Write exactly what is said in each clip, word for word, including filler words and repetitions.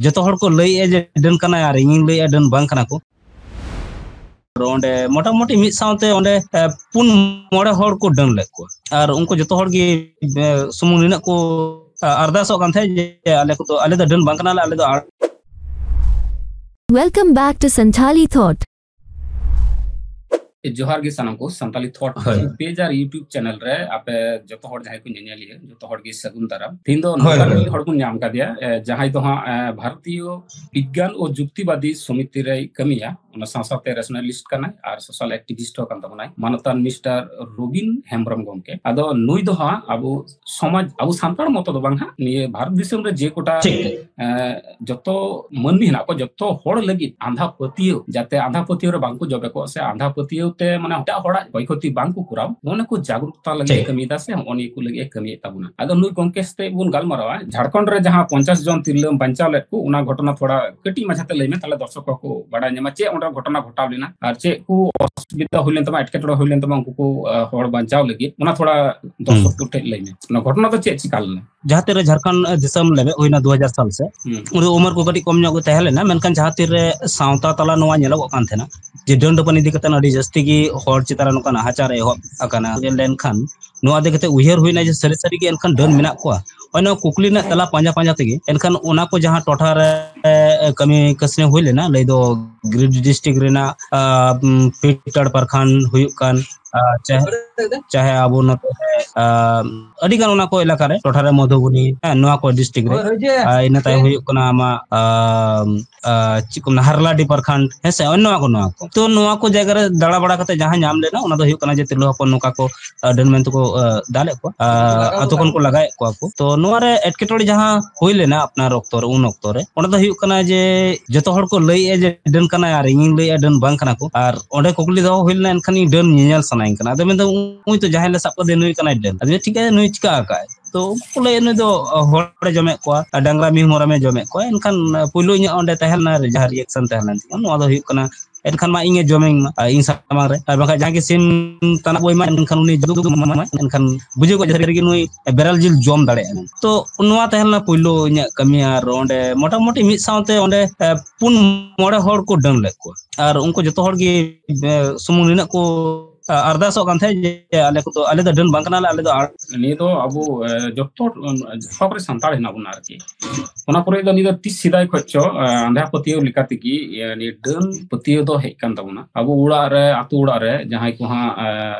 ᱡᱚᱛᱚ ᱦᱚᱲ ᱠᱚ ᱞᱟᱹᱭᱮᱫᱼᱟ ᱡᱮ ᱰᱟᱹᱱ ᱠᱟᱱᱟᱭ ᱟᱨ ᱤᱧᱤᱧ ᱞᱟᱹᱭᱮᱫᱼᱟ ᱰᱟᱹᱱ ᱵᱟᱝ ᱠᱟᱱᱟ ᱠᱚ᱾ ᱚᱸᱰᱮ ᱢᱚᱴᱟᱢᱩᱴᱤ ᱢᱤᱫ ᱥᱟᱶᱛᱮ ᱚᱸᱰᱮ, ᱮ, ᱯᱩᱱ ᱢᱚᱬᱮ ᱦᱚᱲ ᱠᱚ ᱰᱟᱹᱱ ᱞᱮᱫ ᱠᱚᱣᱟ᱾ ᱟᱨ ᱩᱱᱠᱩ ᱡᱚᱛᱚ ᱦᱚᱲ ᱜᱮ, ᱮ, ᱥᱩᱢᱩᱝ ᱱᱤᱱᱟᱹᱜ ᱠᱚ, ᱮ, ᱟᱨᱫᱟᱥᱚᱜ ᱠᱟᱱ ᱛᱟᱦᱮᱸᱫ ᱡᱮ ᱟᱞᱮ ᱠᱚᱫᱚ, ᱟᱞᱮ ᱫᱚ ᱰᱟᱹᱱ ᱵᱟᱝ ᱠᱟᱱᱟᱞᱮ, ᱟᱞᱮ ᱫᱚ ᱟᱲ- Welcome back to Santhali Thought. ᱡᱚᱦᱟᱨ ᱜᱮ ᱥᱟᱱᱟᱢ ᱠᱚ, ᱥᱟᱱᱛᱟᱞᱤ ᱛᱷᱚᱴ ᱦᱳᱭ᱾ ᱯᱮᱡᱽ ᱟᱨ YouTube ᱪᱮᱱᱮᱞ ᱨᱮ ᱟᱯᱮ ᱡᱚᱛᱚ ᱦᱚᱲ ᱡᱟᱦᱟᱸᱭ ᱠᱚ ᱧᱮᱧᱮᱞᱤᱭᱟᱹ, ᱡᱚᱛᱚ ᱦᱚᱲ ᱜᱮ ᱥᱟᱹᱜᱩᱱ ᱫᱟᱨᱟᱢ᱾ ᱛᱤᱦᱤᱧ ᱫᱚ ᱦᱳᱭ, ᱱᱚᱝᱠᱟᱱ ᱦᱳᱭ᱾ ᱢᱤᱫ ᱦᱚᱲ ᱵᱚᱱ ᱧᱟᱢ ᱠᱟᱫᱮᱭᱟ, ᱮ, ᱡᱟᱦᱟᱸᱭ ᱫᱚ ᱦᱟᱸᱜ, ᱮ, ᱵᱷᱟᱨᱚᱛᱤᱭᱚ ᱵᱤᱜᱽᱜᱟᱱ ᱳ ᱡᱩᱠᱛᱤᱵᱟᱫᱤ ᱥᱚᱢᱤᱛᱤ ᱨᱮᱭ ᱠᱟᱹᱢᱤᱭᱟ, ᱚᱱᱟ ᱥᱟᱶ ᱥᱟᱶᱛᱮ ᱨᱮᱥᱱᱟᱞᱤᱥᱴ ᱠᱟᱱᱟᱭ ᱟᱨ ᱥᱳᱥᱟᱞ ᱮᱠᱴᱤᱵᱷᱤᱥᱴ ᱦᱚᱸ ᱠᱟᱱ ᱛᱟᱵᱚᱱᱟᱭ, ᱢᱟᱱᱚᱛᱟᱱ ᱢᱤᱥᱴᱟᱨ ᱨᱚᱵᱤᱱ ᱦᱮᱢᱵᱨᱚᱢ ᱜᱚᱢᱠᱮ᱾ ᱟᱫᱚ ᱱᱩᱭ ᱫᱚ ᱦᱟᱸᱜ ᱟᱵᱚ ᱥᱚᱢᱟᱡᱽ, ᱟᱵᱚ ᱥᱟᱱᱛᱟᱲ ᱢᱚᱛᱚ ᱫᱚ ᱵᱟᱝ ᱦᱟᱸᱜ, ᱱᱤᱭᱟᱹ ᱵᱷᱟᱨᱚᱛ ᱫᱤᱥᱚᱢ ᱨᱮ ᱡᱮ ᱠᱚᱴᱟ, ᱴᱷᱤᱠ, ᱴᱷᱤᱠ᱾ ᱮ, ᱡᱚᱛᱚ ᱢᱟᱹᱱᱢᱤ ᱦᱮᱱᱟᱜ ᱠᱚ, ᱡᱚᱛᱚ ᱦᱚᱲ ᱞᱟᱹᱜᱤᱫ ᱟᱸᱫᱷᱟ ᱯᱟᱹᱛᱭᱟᱹᱣ, ᱡᱟᱛᱮ ᱟᱸᱫᱷᱟ ᱯᱟᱹᱛᱭᱟᱹᱣ ᱨᱮ ᱵᱟᱝ ᱠᱚ ᱡᱚᱵᱮ ᱠᱚᱜ ᱥᱮ ᱟᱸᱫᱷᱟ ᱯᱟᱹᱛᱭᱟᱹᱣ ᱛᱮ ᱢᱟᱱᱮ ᱮᱴᱟᱜ ᱦᱚᱲᱟᱜ ᱠᱷᱚᱭ ᱠᱷᱚᱛᱤ ᱵᱟᱝ ᱠᱚ ᱠᱚᱨᱟᱣ, ᱱᱚᱜᱼᱚ ᱱᱤᱭᱟᱹ ᱠᱚ ᱡᱟᱜᱽᱨᱩᱠᱛᱟ ᱞᱟᱹᱜᱤᱫ ᱮ ᱴᱷᱤᱠ᱾ ᱠᱟᱹᱢᱤᱭᱮᱫᱟ ᱥᱮ ᱱᱚᱜᱼᱚ ᱱᱤᱭᱟᱹ ᱠᱚ ᱞᱟᱹᱜᱤᱫ ᱮ ᱠᱟᱹᱢᱤᱭᱮᱫ ᱛᱟᱵᱚᱱᱟ᱾ ᱟᱫᱚ ᱱᱩᱭ ᱜᱚᱢᱠᱮ ᱥᱟᱛᱮ ᱵᱚᱱ ᱜᱟᱞᱢᱟᱨᱟᱣᱟ ᱡᱷᱟᱲᱠᱷᱚᱸᱰ ᱨᱮ ᱡᱟᱦᱟᱸ ᱯᱚᱧᱪᱟᱥ ᱡᱚᱱ ᱛᱤᱨᱞᱟᱹ ᱵᱟᱧᱪᱟᱣ ᱞᱮᱫ ᱠᱚ, ᱚᱱᱟ ᱜᱷᱚᱴᱚᱱᱟ ᱛᱷᱚᱲᱟ ᱠᱟᱹᱴᱤᱡ ᱢᱟᱪᱷᱟ ᱛᱮ ᱞᱟᱹᱭ ᱢᱮ, ᱛᱟᱦᱞᱮ ᱫᱚᱨᱥᱚᱠ ᱠᱚ ᱵᱟᱲᱟᱭ ᱧᱟᱢᱟ ᱪᱮᱫ ᱚᱸᱰᱮ ᱜᱷᱚᱴᱚᱱᱟ ᱜᱷᱚᱴᱟᱣ ᱞᱮᱱᱟ ᱟᱨ ᱪᱮᱫ ᱠᱚ ᱚᱥᱩᱵᱤᱫᱷᱟ ᱦᱩᱭ ᱞᱮᱱ ᱛᱟᱢᱟ, ᱮᱴᱠᱮᱴᱚᱬᱮ ᱦᱩᱭ ᱞᱮᱱ ᱛᱟᱢᱟ ᱩᱱᱠᱩ ᱠᱚ, ᱟ, ᱦᱚᱲ ᱵᱟᱧᱪᱟᱣ ᱞᱟᱹᱜᱤᱫ, ᱚᱱᱟ ᱛᱷᱚᱲᱟ ᱫᱚᱨᱥᱚᱠ ᱦᱩᱸ᱾ ᱠᱚ ᱴᱷᱮᱱ ᱞᱟᱹᱭ ᱢᱮ, ᱚᱱᱟ ᱜᱷᱚᱴᱚᱱᱟ ᱫᱚ ᱪᱮᱫ ᱪᱤᱠᱟ ᱞᱮᱱᱟ? ᱡᱟᱦᱟᱸ ᱛᱤᱨᱮ ᱡᱷᱟᱲᱠᱷᱚᱸᱰ ᱫᱤᱥᱚᱢ ᱞᱮᱵᱮᱫ ᱦᱩᱭᱱᱟ ᱫᱩ ᱦᱟᱡᱟᱨ ᱥᱟᱞ ᱥᱮᱫ, ᱦᱩᱸ᱾ ᱩᱱ ᱫᱚ ᱩᱢᱮᱨ ᱠᱚ ᱠᱟᱹᱴᱤᱡ ᱠᱚᱢ ᱧᱚᱜ ᱜᱮ ᱛᱟᱦᱮᱸ ᱞᱮᱱᱟ, ᱢᱮᱱᱠᱷᱟᱱ ᱡᱟᱦᱟᱸ ᱛᱤᱨᱮ ᱥᱟᱶᱛᱟ ᱛᱟᱞᱟ ᱱᱚᱣᱟ ᱧᱮᱞᱚᱜᱚᱜ ᱠᱟᱱ ᱛᱟᱦᱮᱱᱟ ᱡᱮ ᱰᱟᱹᱱ ᱰᱟᱹᱯᱟᱹᱱ ᱤᱫᱤ ᱠᱟᱛᱮ ᱟᱹᱰᱤ ᱡᱟᱹᱥᱛᱤ ᱜᱮ ᱦᱚᱲ ᱪᱮᱛᱟᱱ ᱨᱮ ᱱᱚᱝᱠᱟᱱ ᱱᱟᱦᱟᱪᱟᱨ ᱮᱦᱚᱵ ᱟᱠᱟᱱᱟ᱾ ᱞᱮᱱᱠᱷᱟᱱ ᱱᱚᱣᱟ ᱤᱫᱤ ᱠᱟᱛᱮ ᱩᱭᱦᱟᱹᱨ ᱦᱩᱭᱱᱟ ᱡᱮ ᱥᱟᱹᱨᱤ ᱥᱟᱹᱨᱤ ᱜᱮ ᱮᱱᱠᱷᱟᱱ ᱰᱟᱹᱱ ᱢᱮᱱᱟᱜ ᱠᱚᱣᱟ᱾ ᱦᱳᱭ, ᱱᱚᱣᱟ ᱠᱩᱠᱞᱤ ᱨᱮᱱᱟᱜ ᱛᱮᱞᱟ ᱯᱟᱸᱡᱟ ᱯᱟᱸᱡᱟ ᱛᱮᱜᱮ ᱮᱱᱠᱷᱟᱱ ᱚᱱᱟ ᱠᱚ ᱡᱟᱦᱟᱸ ᱴᱚᱴᱷᱟ ᱨᱮ, ᱮ, ᱠᱟᱹᱢᱤ ᱠᱟᱹᱥᱱᱤ ᱦᱩᱭ ᱞᱮᱱᱟ, ᱞᱟᱹᱭ ᱫᱚ ᱜᱤᱨᱤᱰᱤ ᱰᱤᱥᱴᱨᱤᱠᱴ ᱨᱮᱱᱟᱜ, ᱟ, ᱩᱢ, ᱯᱤᱴᱟᱲ ᱯᱨᱟᱠᱷᱟᱱᱰ ᱦᱩᱭᱩᱜ ᱠᱟᱱ, ᱟ, ᱪᱟᱦᱮ, ᱪᱟᱦᱮ ᱟᱵᱚ ᱱᱚᱛᱮ ᱨᱮ, ᱟ, ᱟᱹᱰᱤ ᱜᱟᱱ ᱚᱱᱟ ᱠᱚ ᱮᱞᱟᱠᱟ ᱨᱮ, ᱴᱚᱴᱷᱟ ᱨᱮ ᱢᱚᱫᱷᱩᱵᱚᱱᱤ, ᱦᱮᱸ, ᱱᱚᱣᱟ ᱠᱚ ᱰᱤᱥᱴᱨᱤᱠᱴ ᱨᱮ, ᱦᱳᱭ, ᱦᱳᱭ, ᱡᱮ, ᱟ, ᱤᱱᱟᱹ ᱛᱟᱭᱚᱢ ᱡᱮ᱾ ᱦᱩᱭᱩᱜ ᱠᱟᱱᱟ ᱟᱢᱟᱜ, ᱟ, ᱟ, ᱪᱮᱫ ᱠᱚ ᱢᱮᱱᱟ, ᱦᱟᱨᱞᱟᱰᱤ ᱯᱨᱟᱠᱷᱟᱱᱰ, ᱦᱮᱸ ᱥᱮ, ᱱᱚᱣᱟ ᱠᱚ, ᱱᱚᱣᱟ ᱠᱚ᱾ ᱛᱚ ᱱᱚᱣᱟ ᱠᱚ ᱡᱟᱭᱜᱟ ᱨᱮ ᱫᱟᱬᱟ ᱵᱟᱲᱟ ᱠᱟᱛᱮ ᱡᱟᱦᱟᱸ ᱧᱟᱢ ᱞᱮᱱᱟ, ᱚᱱᱟ ᱫᱚ ᱦᱩᱭᱩᱜ ᱠᱟᱱᱟ ᱡᱮ ᱛᱤᱨᱞᱟᱹ ᱦᱚᱯᱚᱱ ᱱᱚᱝᱠᱟ ᱠᱚ, ᱟ, ᱰᱟᱹᱱ ᱢᱮᱱᱛᱮ ᱠᱚ, ᱟ, ᱫᱟᱞᱮᱫ ᱠᱚᱣᱟ, ᱟ, ᱞᱟᱜᱟᱣ ᱟᱛᱳ ᱠᱷᱚᱱ ᱠᱚ ᱞᱟᱜᱟᱣᱮᱫ ᱠᱚᱣᱟ ᱠᱚ᱾ ᱛᱚ ᱱᱚᱣᱟ ᱨᱮ ᱮᱴᱠᱮᱴᱚᱬᱮ ᱡᱟᱦᱟᱸ ᱦᱩᱭ ᱞᱮᱱᱟ ᱟᱯᱱᱟᱨ ᱚᱠᱛᱚ ᱨᱮ, ᱩᱱ ᱚᱠᱛᱚ ᱨᱮ, ᱚᱸᱰᱮ ᱫᱚ ᱦᱩᱭᱩᱜ ᱠᱟᱱᱟ ᱡᱮ ᱡᱚᱛᱚ ᱦᱚᱲ ᱠᱚ ᱞᱟᱹᱭᱮᱫᱼᱟ ᱡᱮ ᱰᱟᱹᱱ ᱠᱟᱱᱟᱭ ᱟᱨ ᱤᱧᱤᱧ ᱞᱟᱹᱭᱮᱫᱼᱟ ᱰᱟᱹᱱ ᱵᱟᱝ ᱠᱟᱱᱟ ᱠᱚ᱾ ᱟᱨ ᱚᱸᱰᱮ ᱠᱩᱠᱞᱤ ᱫᱚᱦᱚ ᱦᱩᱭ ᱞᱮᱱᱟ, ᱮᱱᱠᱷᱟᱱ ᱤᱧ ᱰᱟᱹᱱ ᱧᱮᱧᱮᱞ ᱥᱟᱱᱟᱧ ᱠᱟᱱᱟ᱾ ᱟᱫᱚ ᱢᱮᱱᱫᱟ, ᱩᱱᱤ ᱛᱚ ᱡᱟᱦᱟᱸᱭ ᱞᱮ ᱥᱟᱵ ᱠᱟᱫᱮᱭᱟ ᱱᱩᱭ ᱠᱟᱱᱟᱭ ᱰᱟᱹᱱ᱾ ᱟᱫᱚ ᱴᱷᱤᱠ ᱜᱮᱭᱟ, ᱱᱩᱭ ᱪᱤᱠᱟ ᱟᱠᱟᱫᱼᱟᱭ? ᱛᱚ ᱩᱱᱠᱩ ᱠᱚ ᱞᱟᱹᱭᱮᱫ ᱱᱩᱭ ᱫᱚ ᱦᱚᱲᱮ ᱡᱚᱢᱮᱫ ᱠᱚᱣᱟ, ᱰᱟᱝᱨᱟ ᱢᱤᱦᱩ ᱢᱮᱨᱚᱢᱮ ᱡᱚᱢᱮᱫ ᱠᱚᱣᱟ᱾ ᱮᱱᱠᱷᱟᱱ ᱯᱩᱭᱞᱩ ᱤᱧᱟᱹᱜ ᱚᱸᱰᱮ ᱛᱟᱦᱮᱸ ᱞᱮᱱᱟ ᱡᱟᱦᱟᱸ ᱨᱤᱭᱮᱠᱥᱚᱱ ᱛᱟᱦᱮᱸ ᱞᱮᱱ ᱛᱤᱧᱟᱹ, ᱱᱚᱣᱟ ᱫᱚ ᱦᱩᱭᱩᱜ ᱠᱟᱱᱟ ᱮᱱᱠᱷᱟᱱ ᱢᱟ ᱤᱧᱮ ᱡᱚᱢᱮᱧ ᱢᱟ, ᱟᱨ ᱤᱧ ᱥᱟᱢᱟᱝ ᱨᱮ᱾ ᱟᱨ ᱵᱟᱝᱠᱷᱟᱱ ᱡᱟᱦᱟᱸ ᱜᱮ ᱥᱤᱢ ᱛᱟᱱᱟᱜ ᱵᱚ ᱮᱢᱟᱭ, ᱮᱱᱠᱷᱟᱱ ᱩᱱᱤ ᱡᱚᱢ ᱮᱢᱟᱭ, ᱮᱱᱠᱷᱟᱱ ᱵᱩᱡᱷᱟᱹᱣ ᱠᱚᱜ ᱡᱟᱦᱟᱸ ᱨᱮᱜᱮ ᱱᱩᱭ ᱵᱮᱨᱮᱞ ᱡᱤᱞ ᱡᱚᱢ ᱫᱟᱲᱮᱭᱟᱜᱼᱟ᱾ ᱛᱚ ᱱᱚᱣᱟ ᱛᱟᱦᱮᱸ ᱞᱮᱱᱟ ᱯᱳᱭᱞᱳ ᱤᱧᱟᱹᱜ ᱠᱟᱹᱢᱤ᱾ ᱟᱨ ᱚᱸᱰᱮ ᱢᱚᱴᱟᱢᱩᱴᱤ ᱢᱤᱫ ᱥᱟᱶᱛᱮ ᱚᱸᱰᱮ, ᱮ, ᱯᱩᱱ ᱢᱚᱬᱮ ᱦᱚᱲ ᱠᱚ ᱰᱟᱹᱱ ᱞᱮᱫ ᱠᱚᱣᱟ᱾ ᱟᱨ ᱩᱱᱠᱩ ᱡᱚᱛᱚ ᱦᱚᱲ ᱜᱮ, ᱮ, ᱥᱩᱢᱩᱝ ᱱᱤᱱᱟᱹᱜ ᱠᱚ, ᱮ, ᱟᱨᱫᱟᱥᱚᱜ ᱠᱟᱱ ᱛᱟᱦᱮᱸᱫ ᱡᱮ ᱟᱞᱮ ᱠᱚᱫᱚ, ᱟᱞᱮ ᱫᱚ ᱰᱟᱹᱱ ᱵᱟᱝ ᱠᱟᱱᱟᱞᱮ, ᱟᱞᱮ ᱫᱚ ᱟᱲ- ᱱᱤᱭᱟᱹ ᱫᱚ ᱟᱵᱚ, ᱮ, ᱡᱚᱛᱚ, ᱮ, ᱡᱚᱛᱚ ᱠᱚᱨᱮ ᱥᱟᱱᱛᱟᱲ ᱦᱮᱱᱟᱜ ᱵᱚᱱᱟ ᱟᱨᱠᱤ᱾ ᱚᱱᱟ ᱠᱚᱨᱮ ᱫᱚ ᱱᱤᱭᱟᱹ ᱫᱚ ᱛᱤᱥ ᱥᱮᱫᱟᱭ ᱠᱷᱚᱱ ᱪᱚ, ᱮ, ᱟᱸᱫᱷᱟ ᱯᱟᱹᱛᱭᱟᱹᱣ ᱞᱮᱠᱟ ᱛᱮᱜᱮ, ᱮ, ᱱᱤᱭᱟᱹ ᱰᱟᱹᱱ ᱯᱟᱹᱛᱭᱟᱹᱣ ᱫᱚ ᱦᱮᱡ ᱠᱟᱱ ᱛᱟᱵᱚᱱᱟ᱾ ᱟᱵᱚ ᱚᱲᱟᱜ ᱨᱮ, ᱟᱛᱳ ᱚᱲᱟᱜ ᱨᱮ ᱡᱟᱦᱟᱸᱭ ᱠᱚ ᱦᱟᱸᱜ, ᱮ,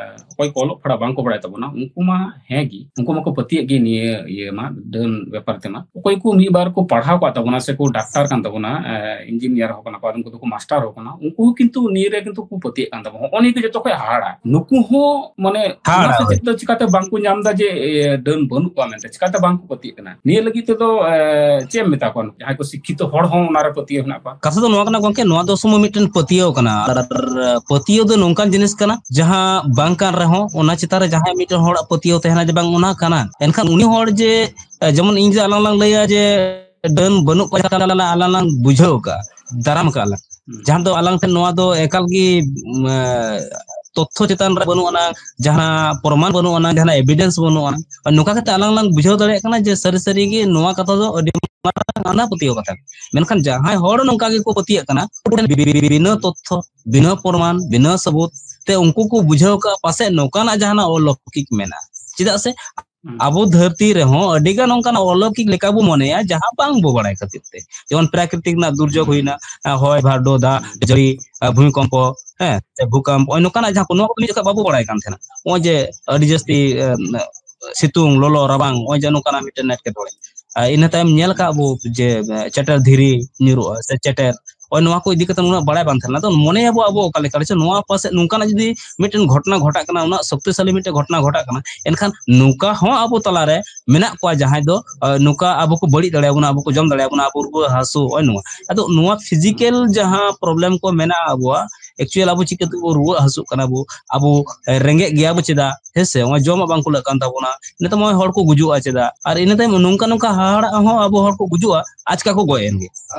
ᱚᱠᱚᱭ ᱠᱚ ᱚᱞᱚᱜ ᱯᱟᱲᱦᱟᱜ ᱵᱟᱝ ᱠᱚ ᱵᱟᱲᱟᱭ ᱛᱟᱵᱚᱱᱟ, ᱩᱱᱠᱩ ᱢᱟ ᱦᱮᱸ ᱜᱮ, ᱩᱱᱠᱩ ᱢᱟᱠᱚ ᱯᱟᱹᱛᱭᱟᱹᱜ ᱜᱮ ᱱᱤᱭᱟᱹ ᱤᱭᱟᱹ ᱢᱟ, ᱰᱟᱹᱱ ᱵᱮᱯᱟᱨ ᱛᱮᱢᱟ᱾ ᱚᱠᱚᱭ ᱠᱚ ᱢᱤᱫ ᱵᱟᱨ ᱠᱚ ᱯᱟᱲᱦᱟᱣ ᱠᱟᱜ ᱛᱟᱵᱚᱱᱟ, ᱥᱮ ᱠᱚ ᱰᱟᱠᱛᱟᱨ ᱠᱟᱱ ᱛᱟᱵᱚᱱᱟ, ᱮ, ᱤᱧᱡᱤᱱᱤᱭᱟᱨ ᱦᱚᱸ ᱠᱟᱱᱟ ᱠᱚ, ᱟᱫᱚᱢ ᱠᱚᱫᱚ ᱠᱚ ᱢᱟᱥᱴᱟᱨ ᱦᱚᱸ ᱠᱟᱱᱟ, ᱩᱱᱠᱩ ᱦᱚᱸ ᱠᱤᱱᱛᱩ ᱱᱤᱭᱟᱹ ᱨᱮ ᱠᱤᱱᱛᱩ ᱠᱚ ᱯᱟᱹᱛᱭᱟᱹᱜ ᱠᱟᱱ ᱛᱟᱵᱚᱱᱟ᱾ ᱦᱚᱸᱜᱼᱚ ᱱᱤᱭᱟᱹ ᱜᱮ ᱡᱚᱛᱚ ᱠᱷᱚᱱ ᱦᱟᱦᱟᱲᱟ᱾ ᱱᱩᱠᱩ ᱦᱚᱸ ᱢᱟᱱᱮ ᱚᱱᱟ ᱦᱟᱦᱟᱲᱟ ᱥᱮᱪᱮᱫ ᱫᱚ ᱪᱤᱠᱟᱛᱮ ᱵᱟᱝ ᱠᱚ ᱧᱟᱢ ᱮᱫᱟ ᱡᱮ, ᱮ, ᱰᱟᱹᱱ ᱵᱟᱹᱱᱩᱜ ᱠᱚᱣᱟ ᱢᱮᱱᱛᱮ? ᱪᱤᱠᱟᱛᱮ ᱵᱟᱝ ᱠᱚ ᱯᱟᱹᱛᱭᱟᱹᱜ ᱠᱟᱱᱟ? ᱱᱤᱭᱟᱹ ᱞᱟᱹᱜᱤᱫ ᱛᱮᱫᱚ, ᱮ, ᱪᱮᱫ ᱮᱢ ᱢᱮᱛᱟ ᱠᱚᱣᱟ? ᱡᱟᱦᱟᱸᱭ ᱠᱚ ᱥᱤᱠᱠᱷᱤᱛᱚ ᱦᱚᱲ ᱦᱚᱸ ᱚᱱᱟ ᱨᱮ ᱯᱟᱹᱛᱭᱟᱹᱣ ᱦᱮᱱᱟᱜ ᱠᱚᱣᱟ᱾ ᱠᱟᱛᱷᱟ ᱫᱚ ᱱᱚᱣᱟ ᱠᱟᱱᱟ ᱜᱚᱝᱠᱮ, ᱱᱚᱣᱟ ᱫᱚ ᱥᱩᱢᱩᱝ ᱢᱤᱫᱴᱮᱱ ᱯᱟᱹᱛᱭᱟᱹᱣ ᱠᱟᱱᱟ᱾ ᱟᱨ ᱯᱟᱹᱛᱭᱟᱹᱣ ᱫᱚ ᱱᱚᱝᱠᱟᱱ ᱡᱤᱱᱤᱥ ᱠᱟᱱᱟ, ᱡᱟᱦᱟᱸ ᱵᱟᱝ ᱠᱟᱱ ᱨᱮᱦᱚᱸ ᱚᱱᱟ ᱪᱮᱛᱟᱱ ᱨᱮ ᱡᱟᱦᱟᱸᱭ ᱢᱤᱫᱴᱮᱱ ᱦᱚᱲᱟᱜ ᱯᱟᱹᱛᱭᱟᱹᱣ ᱛᱟᱦᱮᱱᱟ ᱡᱮ ᱵᱟᱝ ᱚᱱᱟ ᱠᱟᱱᱟ, ᱮᱱᱠᱷᱟᱱ ᱩᱱᱤ ᱦᱚᱲ ᱡᱮ, ᱮ, ᱡᱮᱢᱚᱱ ᱤᱧ ᱡᱮ ᱟᱞᱟᱝ ᱞᱟᱝ ᱞᱟᱹᱭᱟ ᱡᱮ ᱰᱟᱹᱱ ᱵᱟᱹᱱᱩᱜ ᱠᱚᱣᱟ, ᱟᱞᱟᱝ ᱞᱟᱝ ᱵᱩᱡᱷᱟᱹᱣ ᱠᱟᱜᱼᱟ, ᱫᱟᱨᱟᱢ ᱠᱟᱜᱼᱟ ᱞᱟᱝ᱾ ᱦᱩᱸ᱾ ᱡᱟᱦᱟᱸ ᱫᱚ ᱟᱞᱟᱝ ᱴᱷᱮᱱ ᱱᱚᱣᱟ ᱫᱚ ᱮᱠᱟᱞ ᱜᱮ, ᱩᱢ, ᱮ, ᱛᱚᱛᱛᱷᱚ ᱪᱮᱛᱟᱱ ᱨᱮ ᱵᱟᱹᱱᱩᱜ ᱟᱱᱟ, ᱡᱟᱦᱟᱸ ᱯᱨᱚᱢᱟᱱ ᱵᱟᱹᱱᱩᱜ ᱟᱱᱟ, ᱡᱟᱦᱟᱸ ᱮᱵᱤᱰᱮᱱᱥ ᱵᱟᱹᱱᱩᱜ ᱟᱱᱟ᱾ ᱟᱨ ᱱᱚᱝᱠᱟ ᱠᱟᱛᱮ ᱟᱞᱟᱝ ᱞᱟᱝ ᱵᱩᱡᱷᱟᱹᱣ ᱫᱟᱲᱮᱭᱟᱜ ᱠᱟᱱᱟ ᱡᱮ ᱥᱟᱹᱨᱤ ᱥᱟᱹᱨᱤ ᱜᱮ ᱱᱚᱣᱟ ᱠᱟᱛᱷᱟ ᱫᱚ ᱟᱹᱰᱤ ᱢᱟᱨᱟᱝ ᱟᱸᱫᱷᱟ ᱯᱟᱹᱛᱭᱟᱹᱣ ᱠᱟᱛᱷᱟ᱾ ᱢᱮᱱᱠᱷᱟᱱ ᱡᱟᱦᱟᱸᱭ ᱦᱚᱲ ᱱᱚᱝᱠᱟ ᱜᱮᱠᱚ ᱯᱟᱹᱛᱭᱟᱹᱜ ᱠᱟᱱᱟ, ᱵᱤᱱᱟᱹ ᱛᱚᱛᱛᱷᱚ, ᱵᱤᱱᱟᱹ ᱯᱨᱚᱢᱟᱱ, ᱵᱤᱱᱟᱹ ᱥᱟᱵᱩᱛ ᱛᱮ ᱩᱱᱠᱩ ᱠᱚ ᱵᱩᱡᱷᱟᱹᱣ ᱠᱟᱜᱼᱟ ᱯᱟᱥᱮᱡ ᱱᱚᱝᱠᱟᱱᱟᱜ ᱡᱟᱦᱟᱱᱟᱜ ᱚᱞᱚᱠᱤᱠ ᱢᱮᱱᱟᱜᱼᱟ᱾ ᱪᱮᱫᱟᱜ ᱥᱮ ᱦᱩᱸ᱾ ᱟᱵᱚ ᱫᱷᱟᱹᱨᱛᱤ ᱨᱮᱦᱚᱸ ᱟᱹᱰᱤ ᱜᱟᱱ ᱚᱱᱠᱟᱱᱟᱜ ᱚᱞᱚᱠᱤᱠ ᱞᱮᱠᱟ ᱵᱚ ᱢᱚᱱᱮᱭᱟ, ᱡᱟᱦᱟᱸ ᱵᱟᱝ ᱵᱚ ᱵᱟᱲᱟᱭ ᱠᱷᱟᱹᱛᱤᱨ ᱛᱮ᱾ ᱡᱮᱢᱚᱱ ᱯᱨᱟᱠᱨᱤᱛᱤᱠ ᱨᱮᱱᱟᱜ ᱫᱩᱨᱡᱳᱜᱽ ᱦᱩᱸ᱾ ᱦᱩᱭᱱᱟ, ᱦᱚᱭ, ᱵᱷᱟᱨᱰᱳ, ᱫᱟᱜ ᱦᱩᱸ᱾ ᱡᱟᱹᱲᱤ, ᱵᱷᱩᱢᱤᱠᱚᱢᱯᱚ, ᱦᱮᱸ, ᱥᱮ ᱵᱷᱩᱠᱟᱢᱯ, ᱱᱚᱜᱼᱚᱭ ᱱᱚᱝᱠᱟᱱᱟᱜ ᱡᱟᱦᱟᱸ ᱠᱚ, ᱱᱚᱣᱟ ᱠᱚ ᱢᱤᱫ ᱡᱚᱠᱷᱚᱱ ᱵᱟᱵᱚ ᱵᱟᱲᱟᱭ ᱠᱟᱱ ᱛᱟᱦᱮᱱᱟ᱾ ᱱᱚᱜᱼᱚᱭ ᱡᱮ ᱟᱹᱰᱤ ᱡᱟᱹᱥᱛᱤ, ᱮ, ᱥᱤᱛᱩᱝ, ᱞᱚᱞᱚ, ᱨᱟᱵᱟᱝ, ᱱᱚᱜᱼᱚᱭ ᱡᱮ ᱱᱚᱝᱠᱟᱱᱟᱜ ᱢᱤᱫᱴᱮᱱ ᱮᱴᱠᱮᱴᱚᱬᱮ᱾ ᱟᱨ ᱤᱱᱟᱹ ᱛᱟᱭᱚᱢ ᱧᱮᱞ ᱠᱟᱜ ᱵᱚ ᱡᱮ, ᱮ, ᱪᱮᱴᱮᱨ ᱫᱷᱤᱨᱤ ᱧᱩᱨᱩᱜᱼᱟ ᱥᱮ ᱪᱮᱴᱮᱨ, ᱱᱚᱜᱼᱚᱭ ᱱᱚᱣᱟ ᱠᱚ ᱤᱫᱤ ᱠᱟᱛᱮ ᱩᱱᱟᱹᱜ ᱵᱟᱲᱟᱭ ᱵᱟᱝ ᱛᱟᱦᱮᱸ ᱞᱮᱱᱟ᱾ ᱟᱫᱚ ᱢᱚᱱᱮᱭᱟᱵᱚ ᱟᱵᱚ ᱚᱠᱟ ᱞᱮᱠᱟ ᱨᱮ ᱪᱚ ᱱᱚᱣᱟ ᱯᱟᱥᱮᱡ ᱱᱚᱝᱠᱟᱱᱟᱜ ᱡᱩᱫᱤ ᱢᱤᱫᱴᱮᱱ ᱜᱷᱚᱴᱚᱱᱟ ᱜᱷᱚᱴᱟᱜ ᱠᱟᱱᱟ, ᱩᱱᱟᱹᱜ ᱥᱚᱠᱛᱤᱥᱟᱞᱤ ᱢᱤᱫᱴᱮᱱ ᱜᱷᱚᱴᱚᱱᱟ ᱜᱷᱚᱴᱟᱜ ᱠᱟᱱᱟ, ᱮᱱᱠᱷᱟᱱ ᱱᱚᱝᱠᱟ ᱦᱚᱸ ᱟᱵᱚ ᱛᱟᱞᱟᱨᱮ ᱢᱮᱱᱟᱜ ᱠᱚᱣᱟ ᱡᱟᱦᱟᱸᱭ ᱫᱚ, ᱮ, ᱱᱚᱝᱠᱟ ᱟᱵᱚ ᱠᱚ ᱵᱟᱹᱲᱤᱡ ᱫᱟᱲᱮᱭᱟᱵᱚᱱᱟ, ᱟᱵᱚ ᱠᱚ ᱡᱚᱢ ᱫᱟᱲᱮᱭᱟᱵᱚᱱᱟ, ᱟᱵᱚ ᱨᱩᱣᱟᱹ ᱦᱟᱹᱥᱩ, ᱱᱚᱜᱼᱚᱭ ᱱᱚᱣᱟ᱾ ᱟᱫᱚ ᱱᱚᱣᱟ ᱯᱷᱤᱡᱤᱠᱮᱞ ᱡᱟᱦᱟᱸ ᱯᱨᱚᱵᱞᱮᱢ ᱠᱚ ᱢᱮᱱᱟᱜᱼᱟ ᱟᱵᱚᱣᱟᱜ, ᱮᱠᱪᱩᱭᱮᱞ ᱟᱵᱚ ᱪᱤᱠᱟᱹ ᱛᱮᱵᱚ ᱨᱩᱣᱟᱹᱜ ᱦᱟᱹᱥᱩᱜ ᱠᱟᱱᱟ ᱵᱚ, ᱟᱵᱚ ᱨᱮᱸᱜᱮᱡ ᱜᱮᱭᱟ ᱵᱚ ᱪᱮᱫᱟᱜ, ᱦᱮᱸ ᱥᱮ? ᱱᱚᱜᱼᱚᱭ ᱡᱚᱢᱟᱜ ᱵᱟᱝ ᱠᱩᱞᱟᱹᱜ ᱠᱟᱱ ᱛᱟᱵᱚᱱᱟ, ᱤᱱᱟᱹ ᱛᱟᱭᱚᱢ ᱦᱚᱲ ᱠᱚ ᱜᱩᱡᱩᱜᱼᱟ ᱪᱮᱫᱟᱜ? ᱟᱨ ᱤᱱᱟᱹ ᱛᱟᱭᱚᱢ ᱱᱚᱝᱠᱟ ᱱᱚᱝᱠᱟ ᱦᱟᱦᱟᱲᱟᱜ ᱦᱚᱸ ᱟᱵᱚ ᱦᱚᱲ ᱠᱚ ᱜᱩᱡᱩᱜᱼᱟ, ᱟᱪᱠᱟ ᱠᱚ ᱜᱚᱡ ᱮᱱ ᱜᱮ᱾